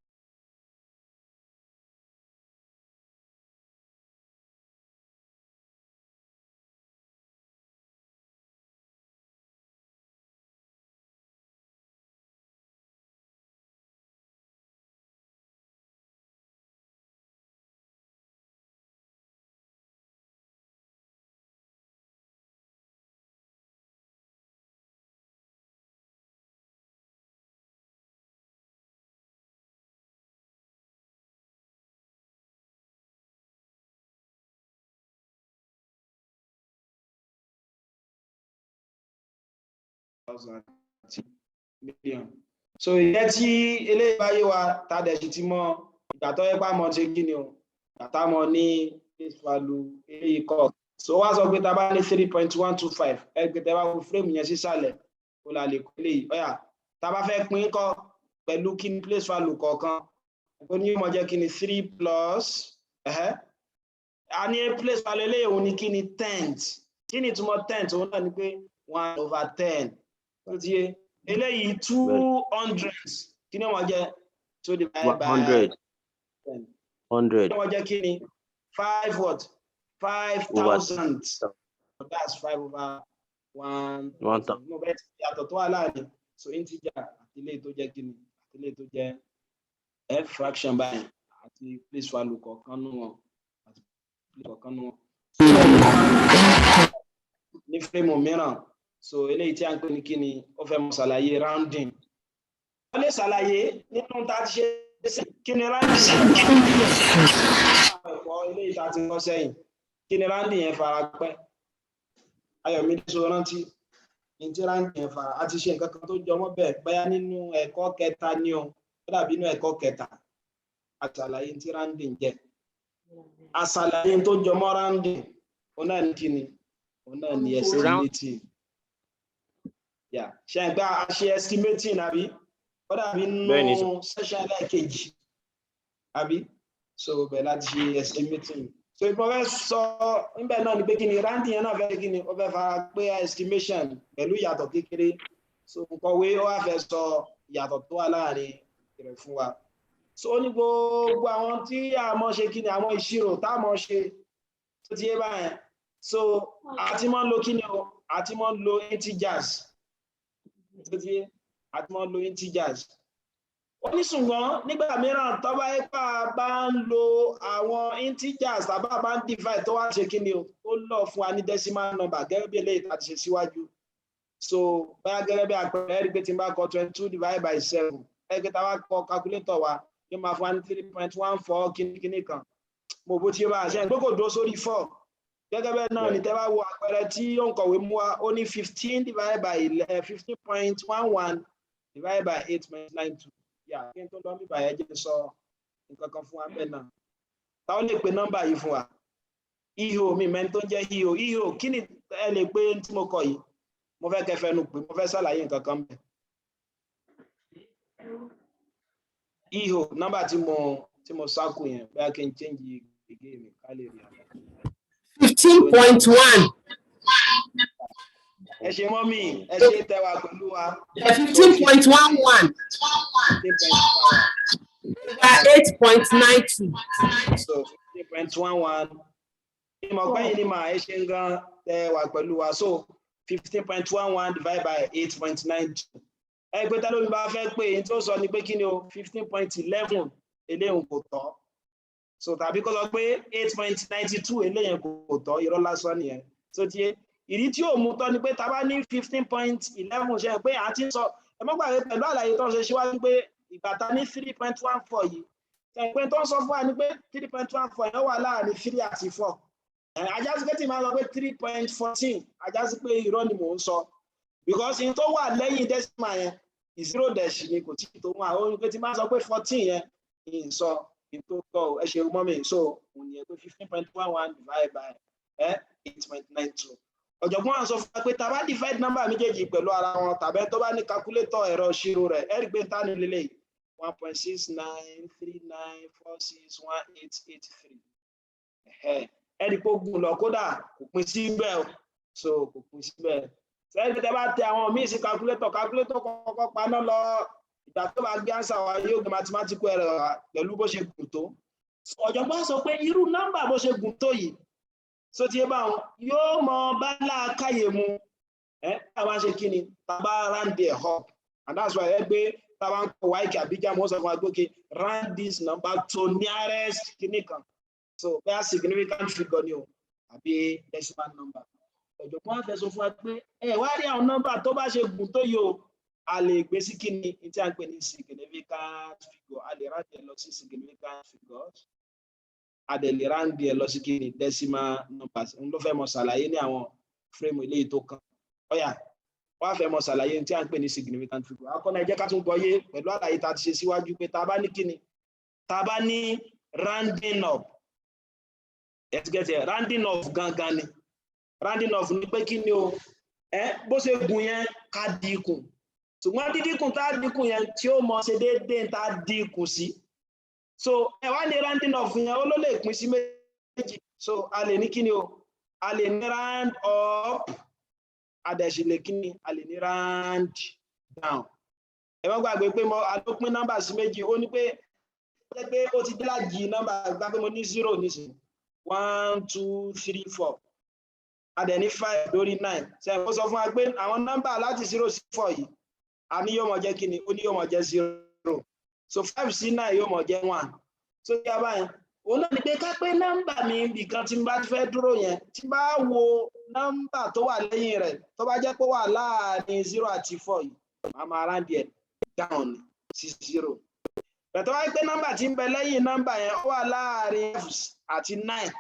thousand àti million. So ìyẹn tí eléyìí bá yé wa, tá a dẹ̀ sì ti mọ ìgbà tó yẹ pé àmọ́ ṣe kí ni o, ìgbà tá a mọ ní place value eléyìí kọ́. So wá sọ pé tá a bá ní 3.125, ẹ pé tẹ́ bá wo frame yẹn sísàlẹ̀, ó la lè kó eléyìí. Ọ̀yà, tá a bá fẹ́ pín kọ́ pẹ̀lú kí ni place value kọ̀ọ̀kan, ó ní yóò mọ jẹ́ kí ni? Three plus a ní place value eléyìí, òun ní kí ni? Tenth. Kí ni ìtumọ̀ tenth? Òun náà ni pé one over ten. Ó ti yé. Eléyìí two hundred, kí ni ó máa jẹ́? Two divided by hundred ten. Hundred. Kí ni ó máa jẹ́? Kí ni? Five what? Five Over thousand. So that's five over one one thousand. Mo bẹ́ẹ̀ ti yàtọ̀ tó wà láàrin so integer àti eléyìí tó jẹ́ kí ni, àti eléyìí tó jẹ́ f fraction báyìí, àti place value kọ̀ọ̀kan nù wọn, àti place kọ̀ọ̀kan nù wọn. Ní frame mìíràn, so eléyìí tí a ń pè ní kíni, ó fẹ́ mọ̀ ṣàlàyé rounding. Wọ́n lè ṣàlàyé nínú tá a ti ṣe sẹ́yìn, kí ni rounding? Ẹ̀kọ́ eléyìí tá a ti kọ́ sẹ́yìn, kí ni rounding yẹn fara pẹ́? Ayọ̀mídé, so rántí ní tí rounding yẹn fara? A ti ṣe nǹkan kan tó jọmọ́ bẹ́ẹ̀, bóyá nínú ẹ̀kọ́ kẹta ni o, ó dàbí inú ẹ̀kọ́ kẹta. A ṣàlàyé tí rounding jẹ́, a ṣàlàyé tó jọmọ́ rounding. Òun náà ní kíni? Òun náà ní estimating. Yeah, ṣe ń gbá a ṣe estimating, àbí? Ó dàbí Bẹ́ẹ̀ni. nínú session ẹlẹ́ẹ̀kejì, àbí? So bẹ́ẹ̀ láti ṣe estimating. So ìbọn fẹ́ sọ níbẹ̀ náà ni pé kí ni rounding yẹn náà fẹ́, kí ni ó fẹ́ fara pé estimation pẹ̀lú ìyàtọ̀ kékeré. So nkọ̀wé ó wá fẹ́ sọ ìyàtọ̀ tó wà láàrin rẹ̀ fún wa. So ó ní gbogbo àwọn tí a mọ̀ ṣe kí ni, àwọn ìṣirò tá a mọ̀ ṣe tó ti yé báyẹn. So àti mọ̀ ń lo kí ni o, àti mọ̀ ń lo integers tó ti yé, àti mọ̀ ń lo integers. Ó ní ṣùgbọ́n nígbà mìíràn, tó bá ipá bá ń lo àwọn integers tàbá bá ń divide, tó wá ṣe kí ni o, ó lọ fún wa ní decimal number gẹ́gẹ́ bí eléyìí tá a ti ṣe síwájú. So báyà gẹ́gẹ́ bí àpẹẹrẹ, rí pé tí n bá kọ 22 divided by seven, ẹ pé tá a bá kọ calculator wa, yóò máa fún wa ní 3.14 kíní kan. Mo bó tí ó bá ṣe pé kò dúró sórí four. Gẹ́gẹ́ bẹ́ẹ̀ náà ní tẹ́ bá wo àpẹẹrẹ tí òǹkọ̀wé mú wa, ó ní 15 divided by 15.11 divided by 8.92. Yà, kí n tó lọ bíbà yẹn, jẹ́ sọ nǹkan kan fún wa bẹ́ẹ̀ náà. Táwọn lè pe nọ́mbà yìí fún wa? Ihò mi mẹ́ni tó ń jẹ́ ihò. Ihò, kí ni ẹ lè pé tí mo kọ yìí? Mo fẹ́ kẹ́ fẹnu pé mo fẹ́ ṣàlàyé nǹkan kan bẹ́ẹ̀. Ihò, nọ́mbà tí mo sákò yẹn, bóyá kí n change gègé mi ká lè rí àná. 15.1. Ẹ ṣe, mummy, ẹ ṣe tẹwà pẹ̀lú wa. 15.11 over 8.92. So 15.11. Ìmọ̀ pẹ́yìn ní màá, ẹ ṣe ń gan tẹ wà pẹ̀lú wa. So 15.11 divided by 8.92. Ẹ pé tẹ́lómi bá fẹ́ pé èyí tó sọ ni pé kí ni o? 15.11, eléyìí kò tọ́. So tàbí kó sọ pé 8.92, eléyìí kò tọ́. Irọ́ lásán nìyẹn. So ti ìdí tí ò mú tọ́ ni pé tá a bá ní 15.11, ṣe pé à ti ń sọ, ẹ mọ́ gbàgbé pẹ̀lú àlàyé tó ń ṣe síwájú pé ìgbà tá ní 3.14 yìí, pé tó ń sọ fún wa ni pé 3.14 yẹn wà láàrin three àti four. Á já sí pé tí màá sọ pé 3.14, á já sí pé irọ́ ni mò ń sọ. Because in tó wà lẹ́yìn decimal yẹn, zero dash ni, kò tí tó wà. Ó ní pé tí máa sọ pé 14 yẹn, ìyìn sọ in tó tọ́. Ẹ ṣe mọ́ mi. So òun yẹn pé 15.11 divided by 8.92. Ọ̀jọ̀gbọ́n wa sọ fún wa pé tá a bá divide number méjèèjì pẹ̀lú ara wọn, tàbí tó bá ní calculator, ẹ̀rọ ìṣirò rẹ̀, ẹ rí i pé tá ní lélẹ̀ 1.6939461883. Ẹ rí i pé ó gùn lọ, kódà kò pín síbẹ̀ o. So kò pín síbẹ̀ sẹ́yìn tẹ́ bá tẹ àwọn míì sí calculator, calculator kọ́kọ́ paná lọ. Ìgbà tó bá gbé answer wa, yóò gbé mathematical error wá pẹ̀lú bó ṣe gùn tó. Ọ̀jọ̀gbọ́n sọ pé irú nọ́mbà bó ṣe gùn tó yìí, so ti yé báwọn, yóò mọ bá làákàyè mu ẹ tá a bá ṣe kí ni, tá a bá round it up. And that's why ẹ gbé tá a bá ń kọ WAEC àbí JAMB, wọ́n sọ fún wa pé, okay, round this number to nearest kíní kan. So bẹ́ẹ̀ significant figure ni o àbí decimal number. Ọ̀jọ̀gbọ́n á fẹ́ sọ fún wa pé ẹ wá rí àwọn nọ́mbà tó bá ṣe gùn tó yìí o, a lè gbé sí kíni tí a ń pè ní significant figure. A lè round ẹ lọ sí significant figures, a dẹ̀ lè round ẹ lọ sí kíni, decimal numbers. N ló fẹ́ mọ ṣàlàyé ní àwọn frame eléyìí tó kàn. Ọ̀yà wọ́n á fẹ́ mọ ṣàlàyé tí a ń pè ní significant figure. Akọ́nà, ẹ jẹ́ ká tún gbọ́ yé pẹ̀lú àlàyé tá a ti ṣe síwájú pé tá a bá ní kíni, tá a bá ní rounding up, ẹ ti get ẹ̀? Rounding off gangan ni rounding off ní pé kí ni o, ẹ bó ṣe gùn yẹn, ká dínkù. Ṣùgbọ́n dídínkù tá a dínkù yẹn, tí ó mọ ṣe déédéé tá a dínkù sí. So ẹ wá ní rounding off yẹn, ó ló lè pín sí méjì. So a lè ní kíni o, a lè ní round up, a dẹ̀ sì lè kíni, a lè ní round down. Ẹ má gbàgbé pé mo a ló pín nọ́mbà sí méjì. Ó ní pé ó jẹ́ pé ó ti dé lájì nọ́mbà gbá pé mo ní zero nísìnyí, one, two, three, four, a dẹ̀ ní five lórí nine. Ṣe é sọ fún wa pé àwọn nọ́mbà láti zero sí four yìí, a ní yóò mọ̀ jẹ́ kíni? Ó ní yóò mọ̀ jẹ́ zero. So five sí nine yóò mọ̀ jẹ́ one. So yá báyìí, òun náà ni pé ká pé nọ́mbà mi ibìkan tí n bá fẹ́ dúró yẹn, tí n bá wo nọ́mbà tó wà lẹ́yìn rẹ̀, tó bá jẹ́ pé ó wà láàrin zero àti four yìí, màá máa round ẹ̀ down sí zero. Bẹ̀tẹ̀ wáyé pé nọ́mbà tí ń bẹ lẹ́yìn nọ́mbà yẹn, ó wà láàrin five àti nine,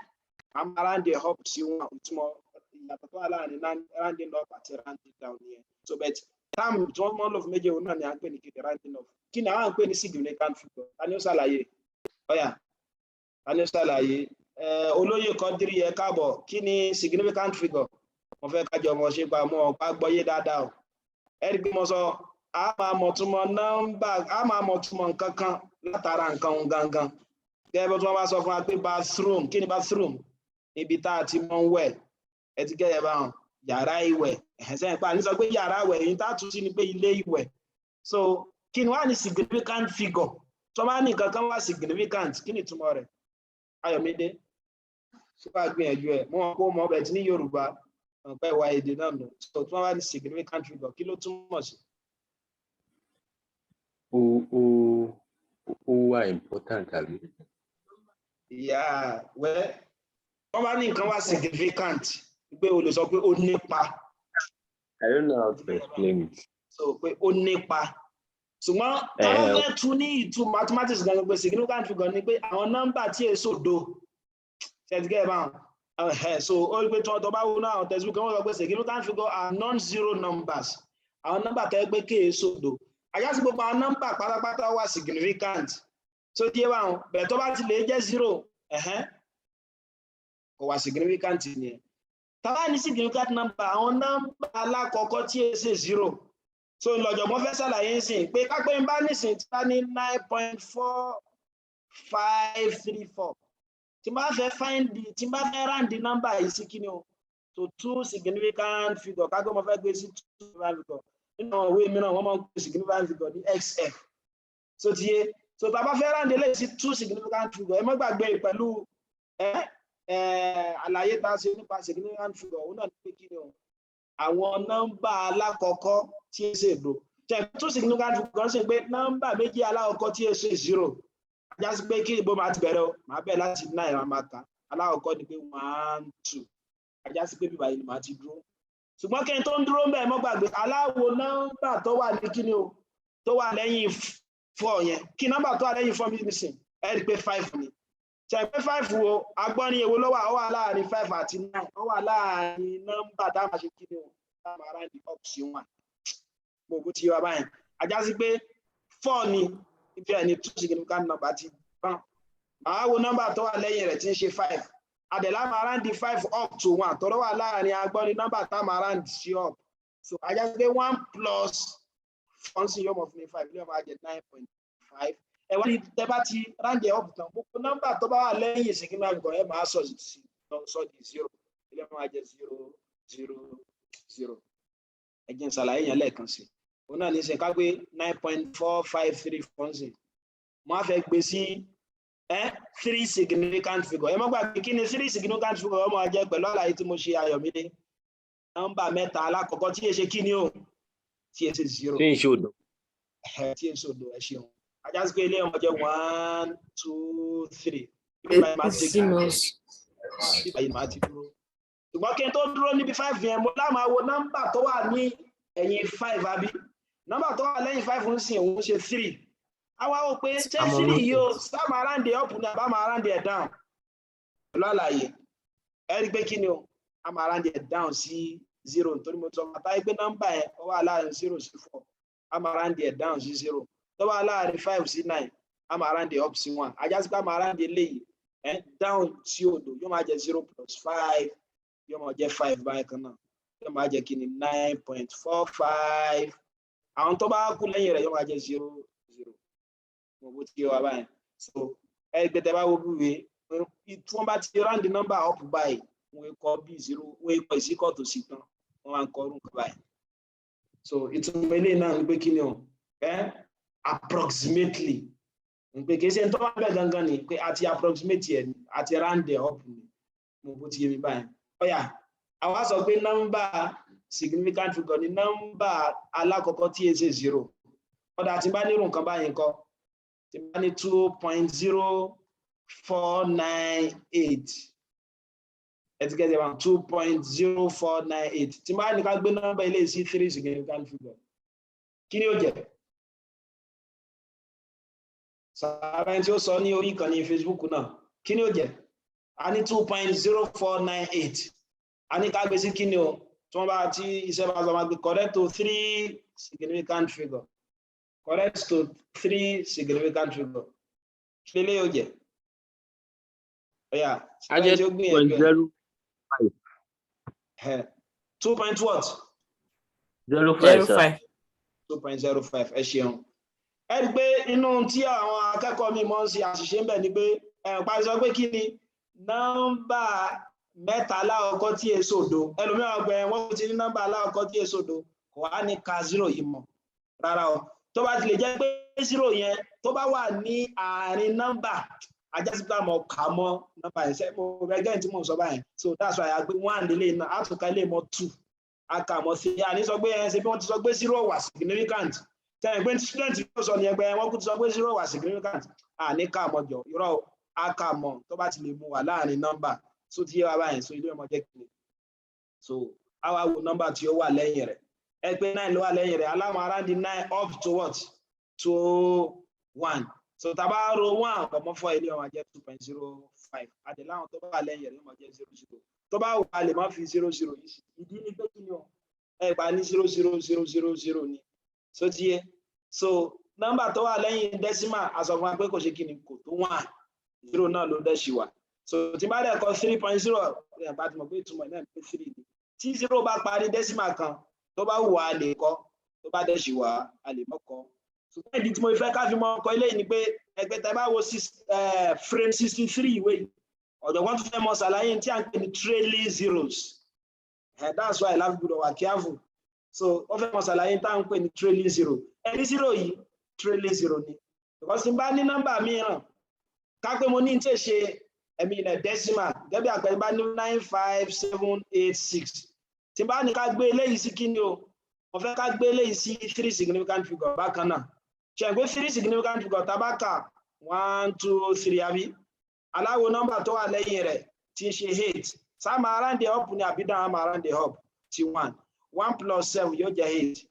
màá máa round ẹ̀ up sí one. Ìtumọ̀ ìyàtọ̀ tó wà láàrin rounding up àti rounding down yẹn. So but term tí wọ́n mọ́ lò fún méjì, òun náà ni à ń pè ní kéde rounding off. Kí ni àwọn à ń pè ní significant figure? Ta ni ó ṣàlàyé? Ọ̀yà, ta ni ó ṣàlàyé? Olóyè Kọ́dírí, ẹ káàbọ̀. Kí ni significant figure? Mo fẹ́ kájọ mọ̀ ṣe pa mọ́ ọ̀pá gbọ́yé dáadáa o. Ẹ rí i pé mo sọ, a máa mọ̀ túmọ̀ nọ́mbà, a máa mọ̀ túmọ̀ nǹkan kan látara nǹkan òun gangan. Gẹ́gẹ́ bí wọ́n bá sọ fún wa pé bathroom, kí ni bathroom? Ibi tá a ti mọ̀ ń wẹ̀. Ẹ ti gẹ́gẹ́ báwọn yàrá ìwẹ̀ ẹ̀sẹ̀ pa ní sọ pé yàrá ìwẹ̀ yìí tá a tún sí ni pé ilé ìwẹ̀. So kí ni wàá ní significant figure? Tó bá ní nǹkan kan wá significant, kí ni ìtumọ̀ rẹ̀? Ayọ̀mídé, ṣé wàá gbìyànjú ẹ̀? Mo wọn kó mọ ọbẹ̀ tí ní Yorùbá ọ̀pẹ́ ìwà èdè náà nù. So tí wọ́n bá ní significant figure, kí ló túmọ̀ sí? Ó wà important, àbí? Yeah, well, wọ́n bá ní nǹkan wá significant, pé o lè sọ pé ó nípa. I don't know how to explain it. So pé ó nípa, ṣùgbọ́n táwọn fẹ́ tún ní ìtú mathematics gan pé significant figure ni pé àwọn nọ́mbà tí èso do ṣètìgẹ́ báwọn. So ó rí pé tí wọ́n tó bá wúnú àwọn textbook, wọ́n sọ pé significant figure are non-zero numbers, àwọn nọ́mbà tó yẹ pé kéè sòdo. Àjásí gbogbo àwọn nọ́mbà pátápátá wà significant. So díẹ̀ báwọn bẹ̀rẹ̀, tó bá ti lè jẹ́ zero, kò wà significant nìyẹn. Tá bá ní significant number, àwọn nọ́mbà alákọ̀ọ́kọ́ tí è ṣe zero. So lọ́jọ̀gbọ́n fẹ́ ṣàlàyé ń sìn pé kápẹ́ ń bá nísìn tí bá ní 9.4534, tí bá fẹ́ find the tí bá fẹ́ round the number yìí sí kíni o, to two significant figure, kápẹ́ mo fẹ́ gbé sí two significant figure. Nínú àwọn ìwé mìíràn, wọ́n máa ń pè significant figure ní xf. So ti yé? So tá a bá fẹ́ round eléyìí sí two significant figure, ẹ má gbàgbé pẹ̀lú ẹ ẹ àlàyé tá a ṣe nípa significant figure, òun náà ní pé kíni o, àwọn nọ́mbà alákọ̀ọ́kọ́ tí ẹ ṣe dò ṣe two significant figure, ṣe pé nọ́mbà méjì alákọ̀ọ́kọ́ tí ẹ ṣe zero. Ajá sí pé kí ibo máa ti bẹ̀rẹ̀ o? Máa bẹ̀rẹ̀ láti nine, máa máa kà. Alákọ̀ọ́kọ́ ni pé one, two. Ajá sí pé bíbá yìí ni màá ti dúró. Ṣùgbọ́n kí n tó ń dúró ń bẹ̀, mọ́ gbàgbé aláwo nọ́mbà tó wà ní kíni o, tó wà lẹ́yìn four yẹn. Kí nọ́mbà tó wà lẹ́yìn four mi nísìn? Ẹ rí i pé five ni. Ṣe pé five wo agbọ́nrin èwo ló wà? Ó wà láàrin five àti nine. Ó wà láàrin nọ́mbà tá a máa ṣe kíni o, tá a máa round up sí one. Gbogbo ti wá báyìí, a já sí pé four ni ibi ẹ̀ ní two significant number ti tán. Màá wo nọ́mbà tó wà lẹ́yìn rẹ̀ tí ń ṣe five. Àdẹ̀lá máa round five up to one tọ́rọ wà láàrin agbọ́n ní nọ́mbà tá máa round sí up. So a já sí pé one plus four sí yóò mọ̀ fún mi five, yóò máa jẹ 9.5. Ẹ wá ní tẹ́ bá ti round ẹ̀ up tán, gbogbo nọ́mbà tó bá wà lẹ́yìn significant figure, ẹ máa sọ di zero, ilé máa jẹ zero zero zero. Ẹ jẹ́ n ṣàlàyé yẹn lẹ́ẹ̀kan sí. Òun náà ní sẹ́ ká gbé 9.4534 sí, mo á fẹ́ gbé sí three significant figure. Ẹ má gbàgbé, kí ni three significant figure ọmọ ajẹ́ pẹ̀lú àlàyé tí mo ṣe, Ayọ̀mídé? Nọ́mbà mẹ́ta alákọ̀ọ́kọ́ tí ẹ ṣe kí ni o, tí ẹ ṣe zero. Tí ń ṣe òdo. Tí ẹ ṣe òdo. Ẹ ṣeun. A já sí pé ilé ọmọ jẹ́ one, two, three. Ibi báyìí máa ti Decimals. Ibi báyìí máa ti dúró, ṣùgbọ́n kí n tó dúró níbi five yẹn, mo lá máa wo nọ́mbà tó wà ní ẹ̀yìn five, àbí nọ́mbà tó wà lẹ́yìn five ń sìn, òun ṣe three. Àwa ò pé ṣé three yìí o, sá máa round up ní àbá máa round ẹ̀ down? Pẹ̀lú àlàyé, ẹ rí i pé kí ni o, a máa round ẹ̀ down sí zero, nítorí mo sọ àtàyè pé nọ́mbà yẹn ó wà láàrin zero sí four, a máa round ẹ̀ down sí zero. Tó wà láàrin five sí nine, a máa round ẹ̀ up sí one. A já sí pé a máa round eléyìí ẹ̀ down sí òdo, yóò máa jẹ zero plus five, yóò máa jẹ five báyìí kan náà, yóò máa jẹ kí ni? 9.45. Àwọn tó bá kú lẹ́yìn rẹ̀ yóò máa jẹ zero zero. Mo bó ti yé wa báyìí. So ẹ gbé, tẹ bá wo bíwèé, tí wọ́n bá ti round the number up báyìí, wọ́n kọ bí zero, wọ́n kọ ìsíkọ̀ tó sí tán, wọ́n máa ń kọ orúkọ báyìí. So ìtumọ̀ eléyìí náà ń gbé kí ni o, approximately, ń pé kì í ṣe ń tọ́ bá bẹ̀ gangan ni pé àti approximate ẹ̀ àti round ẹ̀ up ni. Mo bó ti yé mi báyìí. Ọ̀yà, àwa sọ pé nọ́mbà significant figure ni nọ́mbà alákọ̀ọ́kọ́ tí è ṣe zero. Ọ̀dà, tí bá nírú nǹkan báyìí ńkọ́? Tí bá ní 2.0498, ẹtíkẹ́tì bá 2.0498, tí bá ní ká gbé nọ́mbà ilé sí three significant figure, kí ni ó jẹ́? Sàbẹ̀ tí ó sọ ní orí ìkànnì Facebook náà, kí ni ó jẹ́? A ní 2.0498, a ní ká gbé sí kí ni o, tí wọ́n bá tí iṣẹ́ bá sọ máa gbé correct to three significant figure, correct to three significant figure, kí lè yóò jẹ́? Ọ̀yà. A jẹ́ 2.05. Two point what? Zero five, Zero sir. five. 2.05, ẹ ṣeun. Ẹ rí i pé inú tí àwọn akẹ́kọ̀ọ́ mi mọ̀ ń ṣe àṣìṣe ń bẹ̀ ni pé ẹ̀ parí sọ pé kí ni nọ́mbà mẹ́ta alákọ̀ọ́kọ́ tí èso òdo. Ẹlòmíràn gbẹ wọ́n ti ní nọ́mbà alákọ̀ọ́kọ́ tí èso òdo, kò wá ní ka zero yìí mọ̀. Rárá o. Tó bá ti lè jẹ́ pé zero yẹn tó bá wà ní àárín nọ́mbà, a já sí pé àmọ́ kà mọ́ nọ́mbà yẹn. Ṣe mo gẹ́gẹ́ tí mo sọ báyìí? So that's why a gbé one lélẹ̀ náà, a tún ka ilé mọ́ two, a kà mọ́ sí. Àní sọ pé ẹ ṣe bí wọ́n ti sọ pé zero wà significant, sẹ́yìn pé student yóò sọ ní ẹgbẹ́ wọn kú ti sọ pé zero wà significant, àní kà mọ́ jọ. Irọ́, a kà mọ́ tó bá ti lè mú wà láàrin nọ́mbà. So ti yé wa báyìí? So ilé ọmọ jẹ́ kìíní. So a wá wo nọ́mbà tí ó wà lẹ́yìn rẹ̀. Ẹ pé nine ló wà lẹ́yìn rẹ̀, aláwọ̀ around the nine up to what? To one. So tá a bá ro one pọ̀ mọ́ four, ilé ọmọ jẹ́ 2.05. Àdè láwọn tó bá wà lẹ́yìn rẹ̀, yóò máa jẹ́ zero zero. Tó bá wà, lè má fi zero zero yìí sí. Ìdí ni pé kí ni o, ẹ gbà ní zero zero zero zero zero ni. So ti yé? So nọ́mbà tó wà lẹ́yìn decimal, a sọ fún wa pé kò ṣe kí ni, kò tó one, zero náà ló dẹ̀ ṣì wà. So tí bá dẹ̀ kọ 3.0, ẹ̀ bá ti mọ̀ pé ìtumọ̀ náà pé three ni. Tí zero bá parí decimal kan, tó bá wù á lè kọ, tó bá dẹ̀ ṣì wà, á lè mọ́ kọ. Ṣùgbọ́n ìdí tí mo fẹ́ ká fi mọ́ ọkọ eléyìí ni pé ẹgbẹ́ tẹ bá wo frame 63 ìwé yìí, ọ̀jọ̀gbọ́n tún fẹ́ mọ ṣàlàyé tí à ń pè ní trailing zeros. That's why láfi gbọ́dọ̀ wà careful. So wọ́n fẹ́ mọ ṣàlàyé tí à ń pè ní trailing zero. Ẹni zero yìí, trailing zero ni, because tí n bá ní nọ́mbà mìíràn, ká pé mo ní tí ṣe ẹ̀mí ilẹ̀ decimal, gẹ́gẹ́ bí àpẹẹrẹ, bá ní 95786, tí n bá ní ká gbé eléyìí sí kí ni o, mo fẹ́ ká gbé eléyìí sí three significant figure bákan náà. Ṣe pé three significant figure, tá bá kà one, two, three, àbí? Aláwo nọ́mbà tó wà lẹ́yìn rẹ̀ tí ń ṣe eight, sá máa round it up ní àbí down? Máa round it up ti one. One plus seven yóò jẹ́ eight,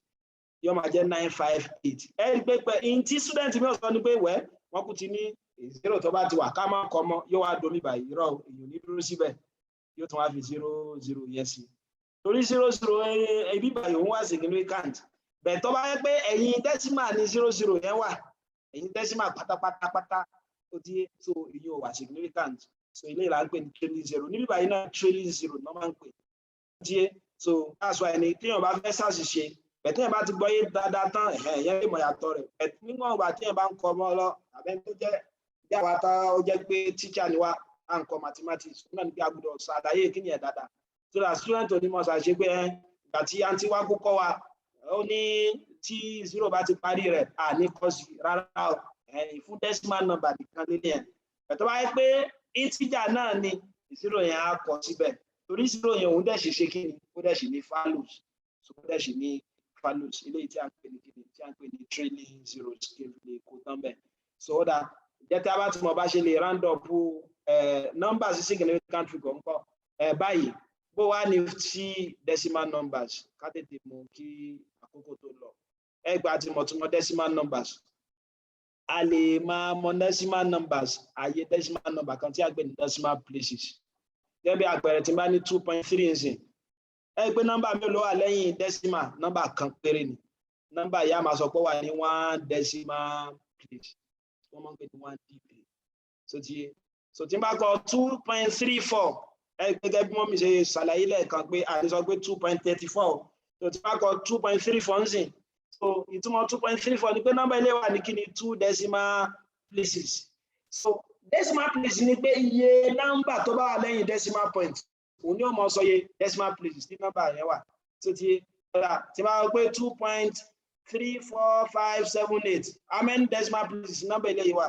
yóò máa jẹ́ 958. Ẹ rí i pé in tí student mi ò sọ ni pé wẹ́ wọ́n kú ti ní zero tó bá ti wà, ká má kọ́ mọ́, yóò wá domi báyìí. Irọ́, èèyàn ní dúró síbẹ̀, yóò tún wá fi zero zero yẹn sí, torí zero zero ibi báyìí òun wá significant. Bẹ́ẹ̀ tó bá yẹ pé ẹ̀yìn decimal ní zero zero yẹn wà, ẹ̀yìn decimal pátápátápátá, ó ti yé. So ìyẹn ò wà significant. So eléyìí là ń pè ní trailing zero. Níbí báyìí náà, trailing zero náà máa ń pè, ó ti yé. So that's why ẹni téèyàn bá fẹ́ ṣàṣìṣe bẹ́ẹ̀, téèyàn bá ti gbọ́ yé dáadáa tán, ẹ̀yẹn lè mọ̀ yàtọ̀ rẹ̀. Bẹ́ẹ̀ níwọ̀n ìgbà téèyàn bá ń kọ́ ọmọ lọ, àbẹ́ni tó jẹ́ bí àwa tá ó jẹ́ pé teacher ni wá, à ń kọ́ mathematics náà ní pé a gbọ́dọ̀ ṣàlàyé kí ni ẹ̀ dáadáa, so that student ò ní mọ̀ ṣàṣe pé ẹ ìgbà tí àǹtí wa kó kọ́ wa, ó ní tí zero bá ti parí rẹ̀, à ní kọ́ sí rárá o. Ẹ̀yìn fún decimal number nìkan lé ní ẹ̀. Ẹ̀tọ́ bá yẹ pé integer náà ni, zero yẹn á kọ síbẹ̀, torí zero yẹn, òun dẹ̀ ṣe ṣe kí ni, ó dẹ̀ ṣì ní values. So ó dẹ̀ ṣì ní values. Eléyìí tí a ń pè ní kí ni, tí a ń pè ní trailing zeros, kí n lè kó tán bẹ́ẹ̀. So ó dà jẹ́ tí a bá ti mọ̀ bá ṣe lè round up numbers sí significant figure ńkọ́ báyìí, bó wá ní sí decimal numbers, ká tètè mú kí àkókò tó lọ. Ẹ gba ti mọ̀ túmọ̀ decimal numbers. A lè máa mọ decimal numbers, àyè decimal number kan tí a gbé ní decimal places. Gẹ́gẹ́ bí àpẹẹrẹ, tí n bá ní 2.3 nsìn, ẹ pé nọ́mbà mélòó wà lẹ́yìn decimal? Nọ́mbà kan péré ni. Nọ́mbà yìí, a máa sọ pé ó wà ní one decimal place, wọ́n máa ń pè ní one dp. So ti so tí n bá kọ 2.34, ẹ gẹ́gẹ́ bí wọ́n mi ṣe ṣàlàyé lẹ́ẹ̀kan pé a lè sọ pé 2.34. So tí n bá kọ 2.34 nsìn, so ìtumọ̀ 2.34 ni pé nọ́mbà ilé wà ní kí ni, two decimal places. So decimal place ni pé iye nọ́mbà tó bá wà lẹ́yìn decimal point, òun ni ó mọ sọ iye decimal places tí nọ́mbà yẹn wà. Tó ti ọ̀rà tí máa wọ pé 2.34578, how many decimal places nọ́mbà ilé yìí wà?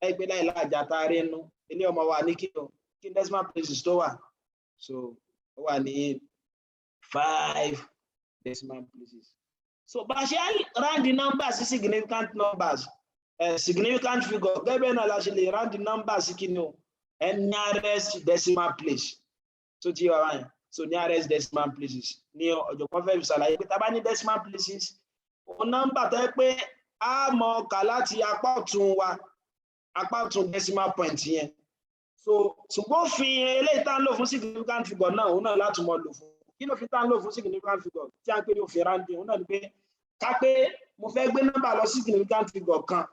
Ẹ gbé láì láàjà tá a rí inú ilé ọmọ wa ní kí o kí decimal places tó wà. So ó wà ní five decimal places. So bá a ṣe round the numbers sí significant numbers, significant figure, gẹ́gẹ́ bẹ́ẹ̀ náà la ṣe lè round the numbers sí kí ni o, nearest decimal place. Tó ti wà báyìí, so nearest decimal places ní ọ̀jọ̀gbọ́n fẹ́ fi ṣàlàyé pé tá a bá ní decimal places, òun nọ́mbà tó yẹ pé a mọ̀ kà láti apá ọ̀tún wa, apá ọ̀tún decimal point yẹn. So ṣùgbọ́n òfin eléyìí tá ń lò fún significant figure náà, òun náà láti mọ̀ lò fún kí ló fi tá ń lò fún significant figure tí a ń pè ní òfin rounding. Òun náà ni pé ká pé mo fẹ́ gbé nọ́mbà lọ sí significant figure kan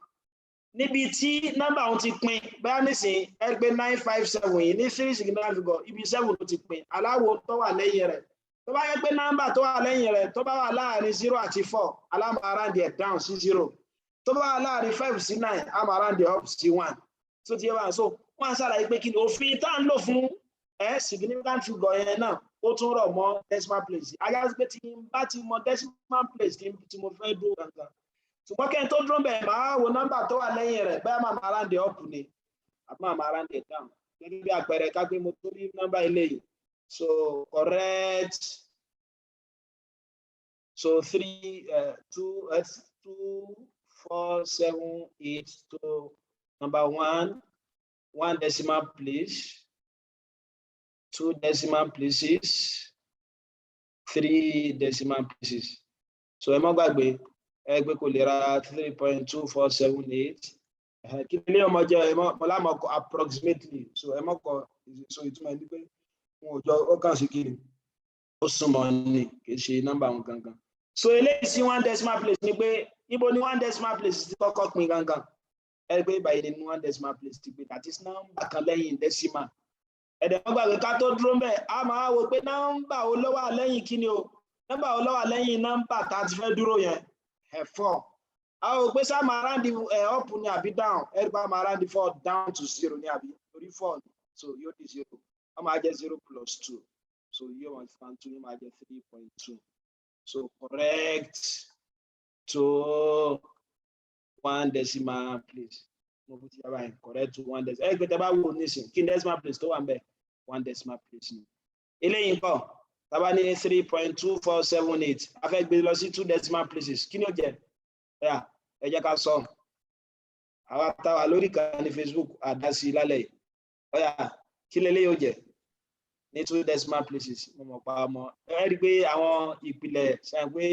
níbi tí nọ́mbà òun ti pín. Bóyá nísìnyí, ẹ gbé 957 yìí ní three significant figure, ibi seven ló ti pín. Aláwo tó wà lẹ́yìn rẹ̀, tó bá yẹ pé nọ́mbà tó wà lẹ́yìn rẹ̀ tó bá wà láàrin zero àti four, a máa round ẹ̀ down sí zero. Tó bá wà láàrin five sí nine, a máa round ẹ̀ up sí one. Tó ti yẹ wá. So wọ́n á ṣàlàyé pé kí ni òfin tá à ń lò fún ẹ significant figure yẹn náà, ó tún rọ̀ mọ́ decimal place. Ajá sí pé tí n bá ti mọ decimal place tí mo fẹ́ dúró gangan, ṣùgbọ́n kí n tó dúró bẹ́ẹ̀, máa wo nọ́mbà tó wà lẹ́yìn rẹ̀, bẹ́ẹ̀ máa máa round up ni àbí máa máa round it down. Gẹ́gẹ́ bí àpẹẹrẹ, ká pé mo tó rí nọ́mbà eléyìí. So correct, so three, two, two, four, seven, eight to number one, one decimal place, two decimal places, three decimal places. So ẹ má gbàgbé, ẹ gbé kò lè ra 3.2478. Kí ni ilé ọmọ jẹ? Ẹ mọ lámọ kọ approximately. So ẹ mọ kọ. So ìtumọ̀ ẹni pé wọn ò jọ, ó kàn sí kí ni, ó súnmọ́ ni, kì í ṣe nọ́mbà wọn gangan. So eléyìí sí one decimal place ni pé ibo ni one decimal place ti kọ́kọ́ pín gangan? Ẹ pé báyìí ni one decimal place ti pín, that is nọ́mbà kan lẹ́yìn decimal. Ẹ̀dẹ̀ wọ́n gbàgbé ká tó dúró mbẹ̀, a máa wo pé nọ́mbà wo ló wà lẹ́yìn kí ni o, nọ́mbà wo ló wà lẹ́yìn nọ́mbà tá a ti fẹ́ dúró yẹn? Ẹ̀ four. A wò pé sá máa round ẹ̀ up ni àbí down? Ẹ̀ rí pa máa round four down to zero ní àbí, torí four, so yóò di zero, wọ́n máa jẹ́ zero plus two, so yóò wọ́n fan two, yóò máa jẹ́ 3.2. So correct to one decimal place. Mo fi ti yàrá yẹn, correct to one decimal. Ẹ gbé tẹ bá wò nísìn, kí decimal place tó wà ń bẹ? One decimal place ni. Eléyìí ńkọ́? Tá bá ní 3.2478, a fẹ́ gbé lọ sí two decimal places, kí ni ó jẹ́? Ẹ jẹ́ ká sọ. Àwa táwa lórí ìkànnì Facebook àdásí lálẹ́ yìí. Ọ̀yà, kí leléyìí ó jẹ́ ní two decimal places? Mo mọ̀ pa ọmọ ẹ rí i pé àwọn ìpìlẹ̀ sẹ́yìn pé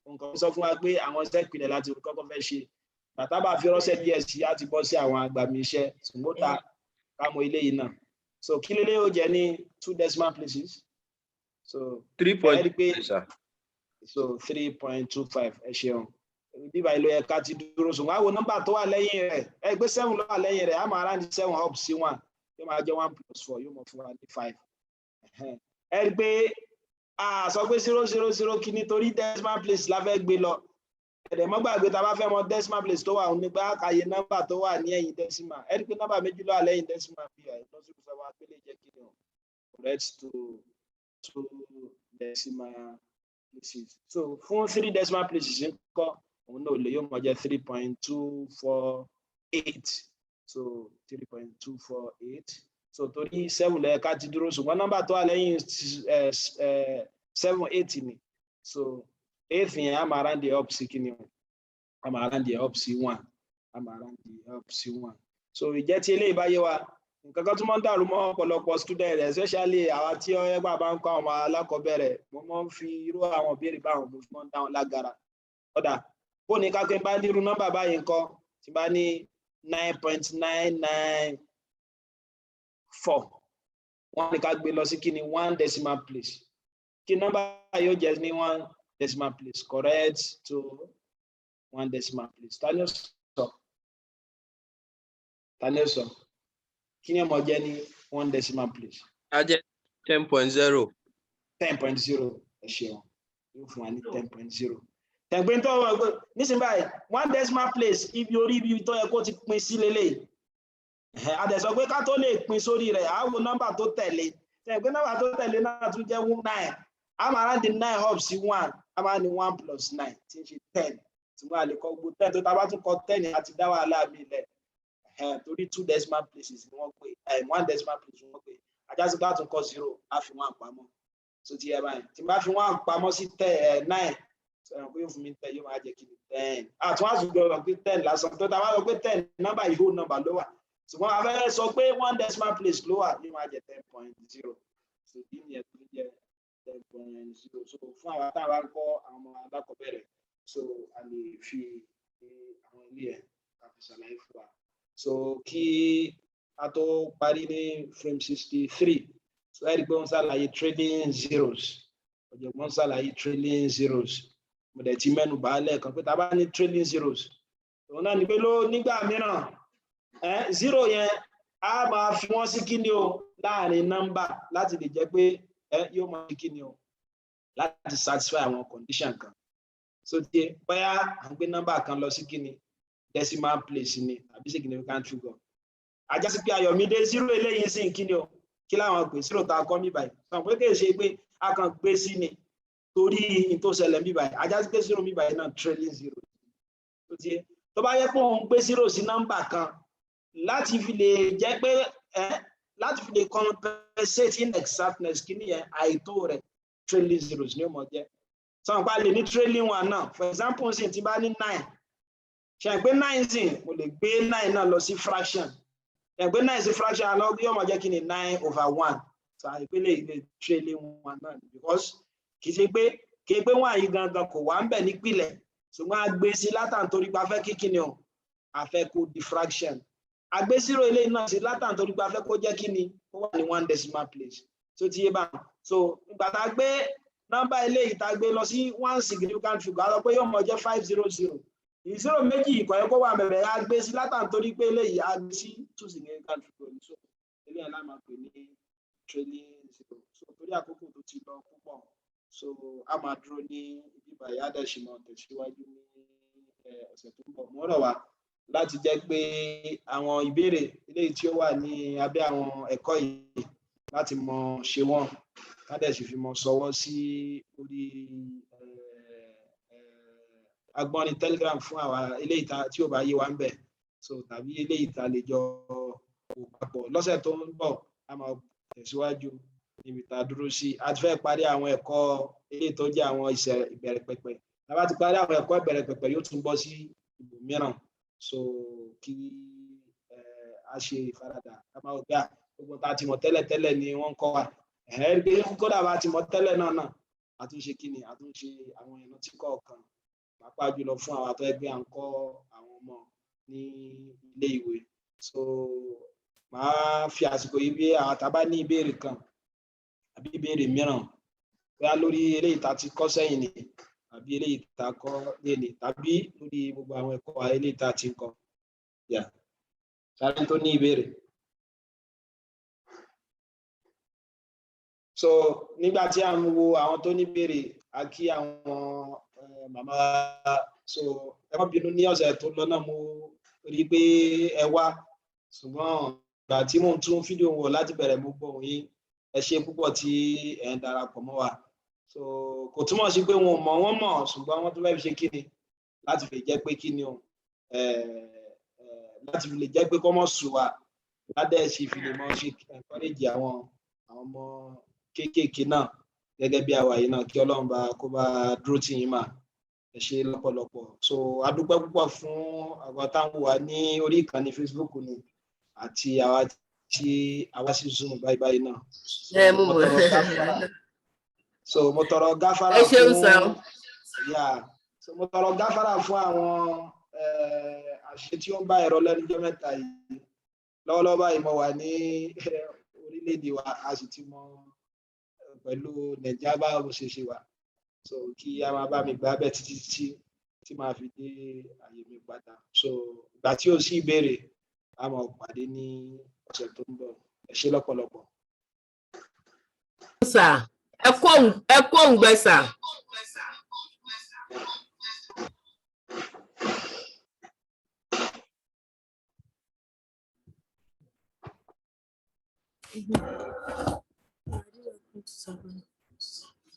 nǹkan sọ fún wa pé àwọn iṣẹ́ ìpìlẹ̀ láti kọ́kọ́ fẹ́ ṣe bàtà bá fi rọ́ṣẹ́ díẹ̀ sí á ti bọ́ sí àwọn àgbàmì iṣẹ́, ṣùgbọ́n ta ká mọ eléyìí náà. So kí leléyìí ó jẹ́ ní two decimal places? So Three point ẹ rí i pé sir. So 3.25, ẹ ṣeun. Bíbá ìlò ẹ̀ka ti dúró, ṣùgbọ́n àwọn nọ́mbà tó wà lẹ́yìn rẹ̀, ẹ gbé seven ló wà lẹ́yìn rẹ̀, a máa round seven up sí one, yóò máa jẹ́ one plus four, yóò mọ̀ fún wa ní five. Ẹ rí i pé a sọ pé zero zero zero kìíní torí decimal place la fẹ́ gbé lọ. Ẹ̀dẹ̀ mọ́ gbàgbé, tá a bá fẹ́ mọ decimal place tó wà nígbà àkàyè nọ́mbà tó wà ní ẹ̀yìn decimal. Ẹ rí i pé nọ́mbà méjì ló wà lẹ́yìn decimal bí i lọ́sọ̀rọ̀ sọ wá pé lè jẹ́ kí ni o, correct to two decimal places. So fún three decimal places ńkọ́? Òun náà lè yóò mọ jẹ́ 3.248. So 3.248. So torí seven lẹ́ẹ̀ka ti dúró, ṣùgbọ́n nọ́mbà tó wà lẹ́yìn seven, eight ni. So eight yẹn, a máa round up sí kíni o? A máa round up sí one, a máa round up sí one. So ìjẹ́ tí eléyìí bá yé wa, nǹkan kan tó máa ń dàrú mọ́ ọ̀pọ̀lọpọ̀ student, especially àwa tí ó yẹ bá ń kọ́ àwọn ọmọ alákọ̀ọ́bẹ̀rẹ̀, mo máa ń fi irú àwọn ìbéèrè báwọn, mo fi máa ń dá wọn lágara. Ọ̀dà bó ní ká pé bá ní irú nọ́mbà báyìí ńkọ́? Tí bá ní 9.994, wọ́n ní ká gbé lọ sí kíni? One decimal place. Kí nọ́mbà yóò jẹ́ ní one decimal place, correct to one decimal place? Ta ni ó sọ? Ta ni ó sọ? Kí ni ó máa jẹ́ ní one decimal place? Á jẹ́ 10.0. 10.0, ẹ ṣeun. Yóò fún wa ní 10.0. Tẹ̀gbẹ́ tó wọ́n gbé nísìnyí báyìí, one decimal place, ibi orí ibi tó yẹ kó ti pín sí lélẹ̀. A dẹ̀ sọ pé ká tó lè pín sórí rẹ̀, á wo nọ́mbà tó tẹ̀lé. Tẹ̀gbẹ́ nọ́mbà tó tẹ̀lé náà tún jẹ́ nine, a máa round nine up sí one, a máa ní one plus nine, tí ń ṣe 10. Tí wọ́n á lè kọ gbogbo 10 tó tá a bá tún kọ 10, àti dá wàhálà mi lẹ̀, torí two decimal places ni wọ́n pè, one decimal place ni wọ́n pè. Ajásí bá tún kọ zero, á fi one pamọ́. So ti yẹ báyìí, tí n bá fi one pamọ́ sí 10, nine, sọ̀rọ̀ pé yóò fún mi 10, yóò máa jẹ́ kí ni? 10. Àtún àtúndọ̀ ọ̀rọ̀ pé 10 lásán tó tá a bá sọ pé 10, nọ́mbà yìí, whole number ló wà, ṣùgbọ́n a fẹ́ sọ pé one decimal place ló wà, yóò máa jẹ́ 10.0. So bí nìyẹn tó jẹ́ 10.0. So fún àwọn táwa ń kọ́ àwọn ọmọ alákọ̀ọ́bẹ̀rẹ̀, so a lè fi àwọn ilé ẹ̀ ká fi ṣàlàyé fún wa. So kí a tó parí ní frame 63, so ẹ rí i pé wọ́n ṣàlàyé trailing zeros. Ọ̀jọ̀gbọ́n ṣàlàyé trailing zeros. Mo dẹ̀ ti mẹ́nu bà á lẹ́ẹ̀kan pé tá a bá ní trailing zeros, òun náà ni pé ló nígbà mìíràn, zero yẹn, a máa fi wọ́n sí kíni o? Láàrin nọ́mbà, láti lè jẹ́ pé yóò máa fi kíni o? Láti satisfy àwọn condition kan. So tí bóyá à ń gbé nọ́mbà kan lọ sí kíni? Decimal place ni tàbí significant figure. Ajá sí pé, Ayọ̀mídé, zero eléyìí sí kíni o? Kí láwọn pè zero tá a kọ́ mí báyìí? Sọ pé kì í ṣe pé a kàn gbé sí ni torí n tó ṣẹlẹ̀ mí báyìí. Ajá sí pé zero mí báyìí náà, trailing zero. Tó ti tó bá yẹ pé òun gbé zero sí nọ́mbà kan láti fi lè jẹ́ pé ẹ láti fi lè compensate inexactness kíní yẹn, àìtó rẹ̀, trailing zeros ni ó mọ̀ jẹ́. Sọ pé a lè ní trailing one náà. For example, sí tí bá ní nine, ṣe pé nine sí, mo lè gbé nine náà lọ sí fraction. Ṣe pé nine sí fraction àlọ́ yóò mọ̀ jẹ́ kí ni? Nine over one. So àìpé lè trailing one náà, because kì í ṣe pé wọ́n àyí gangan kò wá ń bẹ̀ nípìnlẹ̀, ṣùgbọ́n a gbé sí látàn torí pé a fẹ́ kí kíni o? A fẹ́ kó di fraction. A gbé zero eléyìí náà sí látàn torí pé a fẹ́ kó jẹ́ kí ni? Kó wà ní one decimal place. So ti yé bá? So ìgbà tá a gbé nọ́mbà eléyìí, tá a gbé lọ sí one significant figure, a sọ pé yóò mọ jẹ́ 500. Zero méjì ìkọ̀ yẹ kó wà bẹ̀rẹ̀, a gbé sí látàn torí pé eléyìí, a gbé sí two significant figure. So eléyìí la máa pè ní trailing zero. So torí àkókò tó ti lọ púpọ̀, so a máa dúró ní ibi báyìí, á dẹ̀ ṣì máa tẹ̀síwájú ní ọ̀sẹ̀ tó ń bọ̀. Mo rọ̀ wá láti jẹ́ pé àwọn ìbéèrè eléyìí tí ó wà ní abẹ́ àwọn ẹ̀kọ́ yìí, láti mọ ṣe wọ́n, ká dẹ̀ sì fi mọ sọwọ́ sí orí agbọ́nrin Telegram fún àwa eléyìí tí ò bá yé wa ń bẹ̀, so tàbí eléyìí tá lè jọ wò papọ̀. Lọ́sẹ̀ tó ń bọ̀, a máa tẹ̀síwájú níbi tá a dúró sí. A ti fẹ́ parí àwọn ẹ̀kọ́ eléyìí tó jẹ́ àwọn ìṣẹ̀ ìbẹ̀rẹ̀ pẹ̀pẹ̀. Tá a bá ti parí àwọn ẹ̀kọ́ ìbẹ̀rẹ̀ pẹ̀pẹ̀, yóò tún bọ́ sí ibòmíràn. So kí a ṣe ìfaradà, ká máa gbà gbogbo tá a ti mọ̀ tẹ́lẹ̀ tẹ́lẹ̀ ni wọ́n ń kọ́ wa. Ẹ̀ẹ́ pé kódà bá a ti mọ̀ tẹ́lẹ̀ náà náà, àtúnṣe kí ni? Àtúnṣe àwọn ìrántí kọ̀ọ̀kan, pàápàá jùlọ fún àwọn àtọ́ ẹgbẹ́ à ń kọ́ àwọn ọmọ ní ilé ìwé. So màá fi àsìkò yìí bí àwọn tá a bá ní ìbéèrè kan àbí ìbéèrè mìíràn, bóyá lórí eléyìí tá a ti kọ́ sẹ́yìn ni. Tàbí eléyìí tá a kọ́ léèlè tàbí lórí gbogbo àwọn ẹ̀kọ́ wa eléyìí tá a ti ń kọ́. Yeah. Sáré tó ní ìbéèrè. So nígbà tí a ń wo àwọn tó ní ìbéèrè, a kí àwọn màmá. So ẹ má bínú, ní ọ̀sẹ̀ tó lọ náà mo rí i pé ẹ wá, ṣùgbọ́n ìgbà tí mò ń tún fídíò wò láti bẹ̀rẹ̀, mo gbọ́ òun yín. Ẹ ṣe púpọ̀ tí ẹ ń darapọ̀ mọ́ wa. So kò túmọ̀ sí pé wọn ò mọ̀, wọ́n mọ̀, ṣùgbọ́n wọ́n tún fẹ́ fi ṣe kíni láti fi jẹ́ pé kíni o, láti fi lè jẹ́ pé kọ́mọ̀ sùn wa ládẹ́ sì fi lè mọ ṣe encourage àwọn ọmọ kéékèèké náà gẹ́gẹ́ bí àwa yìí náà. Kí Ọlọ́run bá kó bá dúró tì yín mà. Ẹ ṣe lọ́pọ̀lọpọ̀. So a dúpẹ́ púpọ̀ fún àwọn táwọn wà ní orí ìkànnì Facebook ni àti àwa tí àwa sí Zoom báyìí báyìí náà. So, Ẹ mú mo mọ. tọrọ gáfárà. So mo tọrọ gáfárà Ẹ ṣeun fún sir. Yeah. So mo tọrọ gáfárà fún àwọn àṣìṣe tí ó ń bá ẹ̀rọ lẹ́nu jọ́ mẹ́ta yìí. Lọ́wọ́lọ́wọ́ báyìí mo wà ní orílẹ̀-èdè wa, a sì ti mọ pẹ̀lú Nàìjíríà báwo ṣe ṣe wà. So kí a máa bá mi gbà bẹ́ẹ̀ títí títí tí màá fi dé àyè mi padà. So ìgbà tí ó sì ìbéèrè, a máa pàdé ní ọ̀sẹ̀ tó ń bọ̀. Ẹ ṣé lọ́pọ̀lọpọ̀. Sir, ẹ kú òǹgbẹ sir.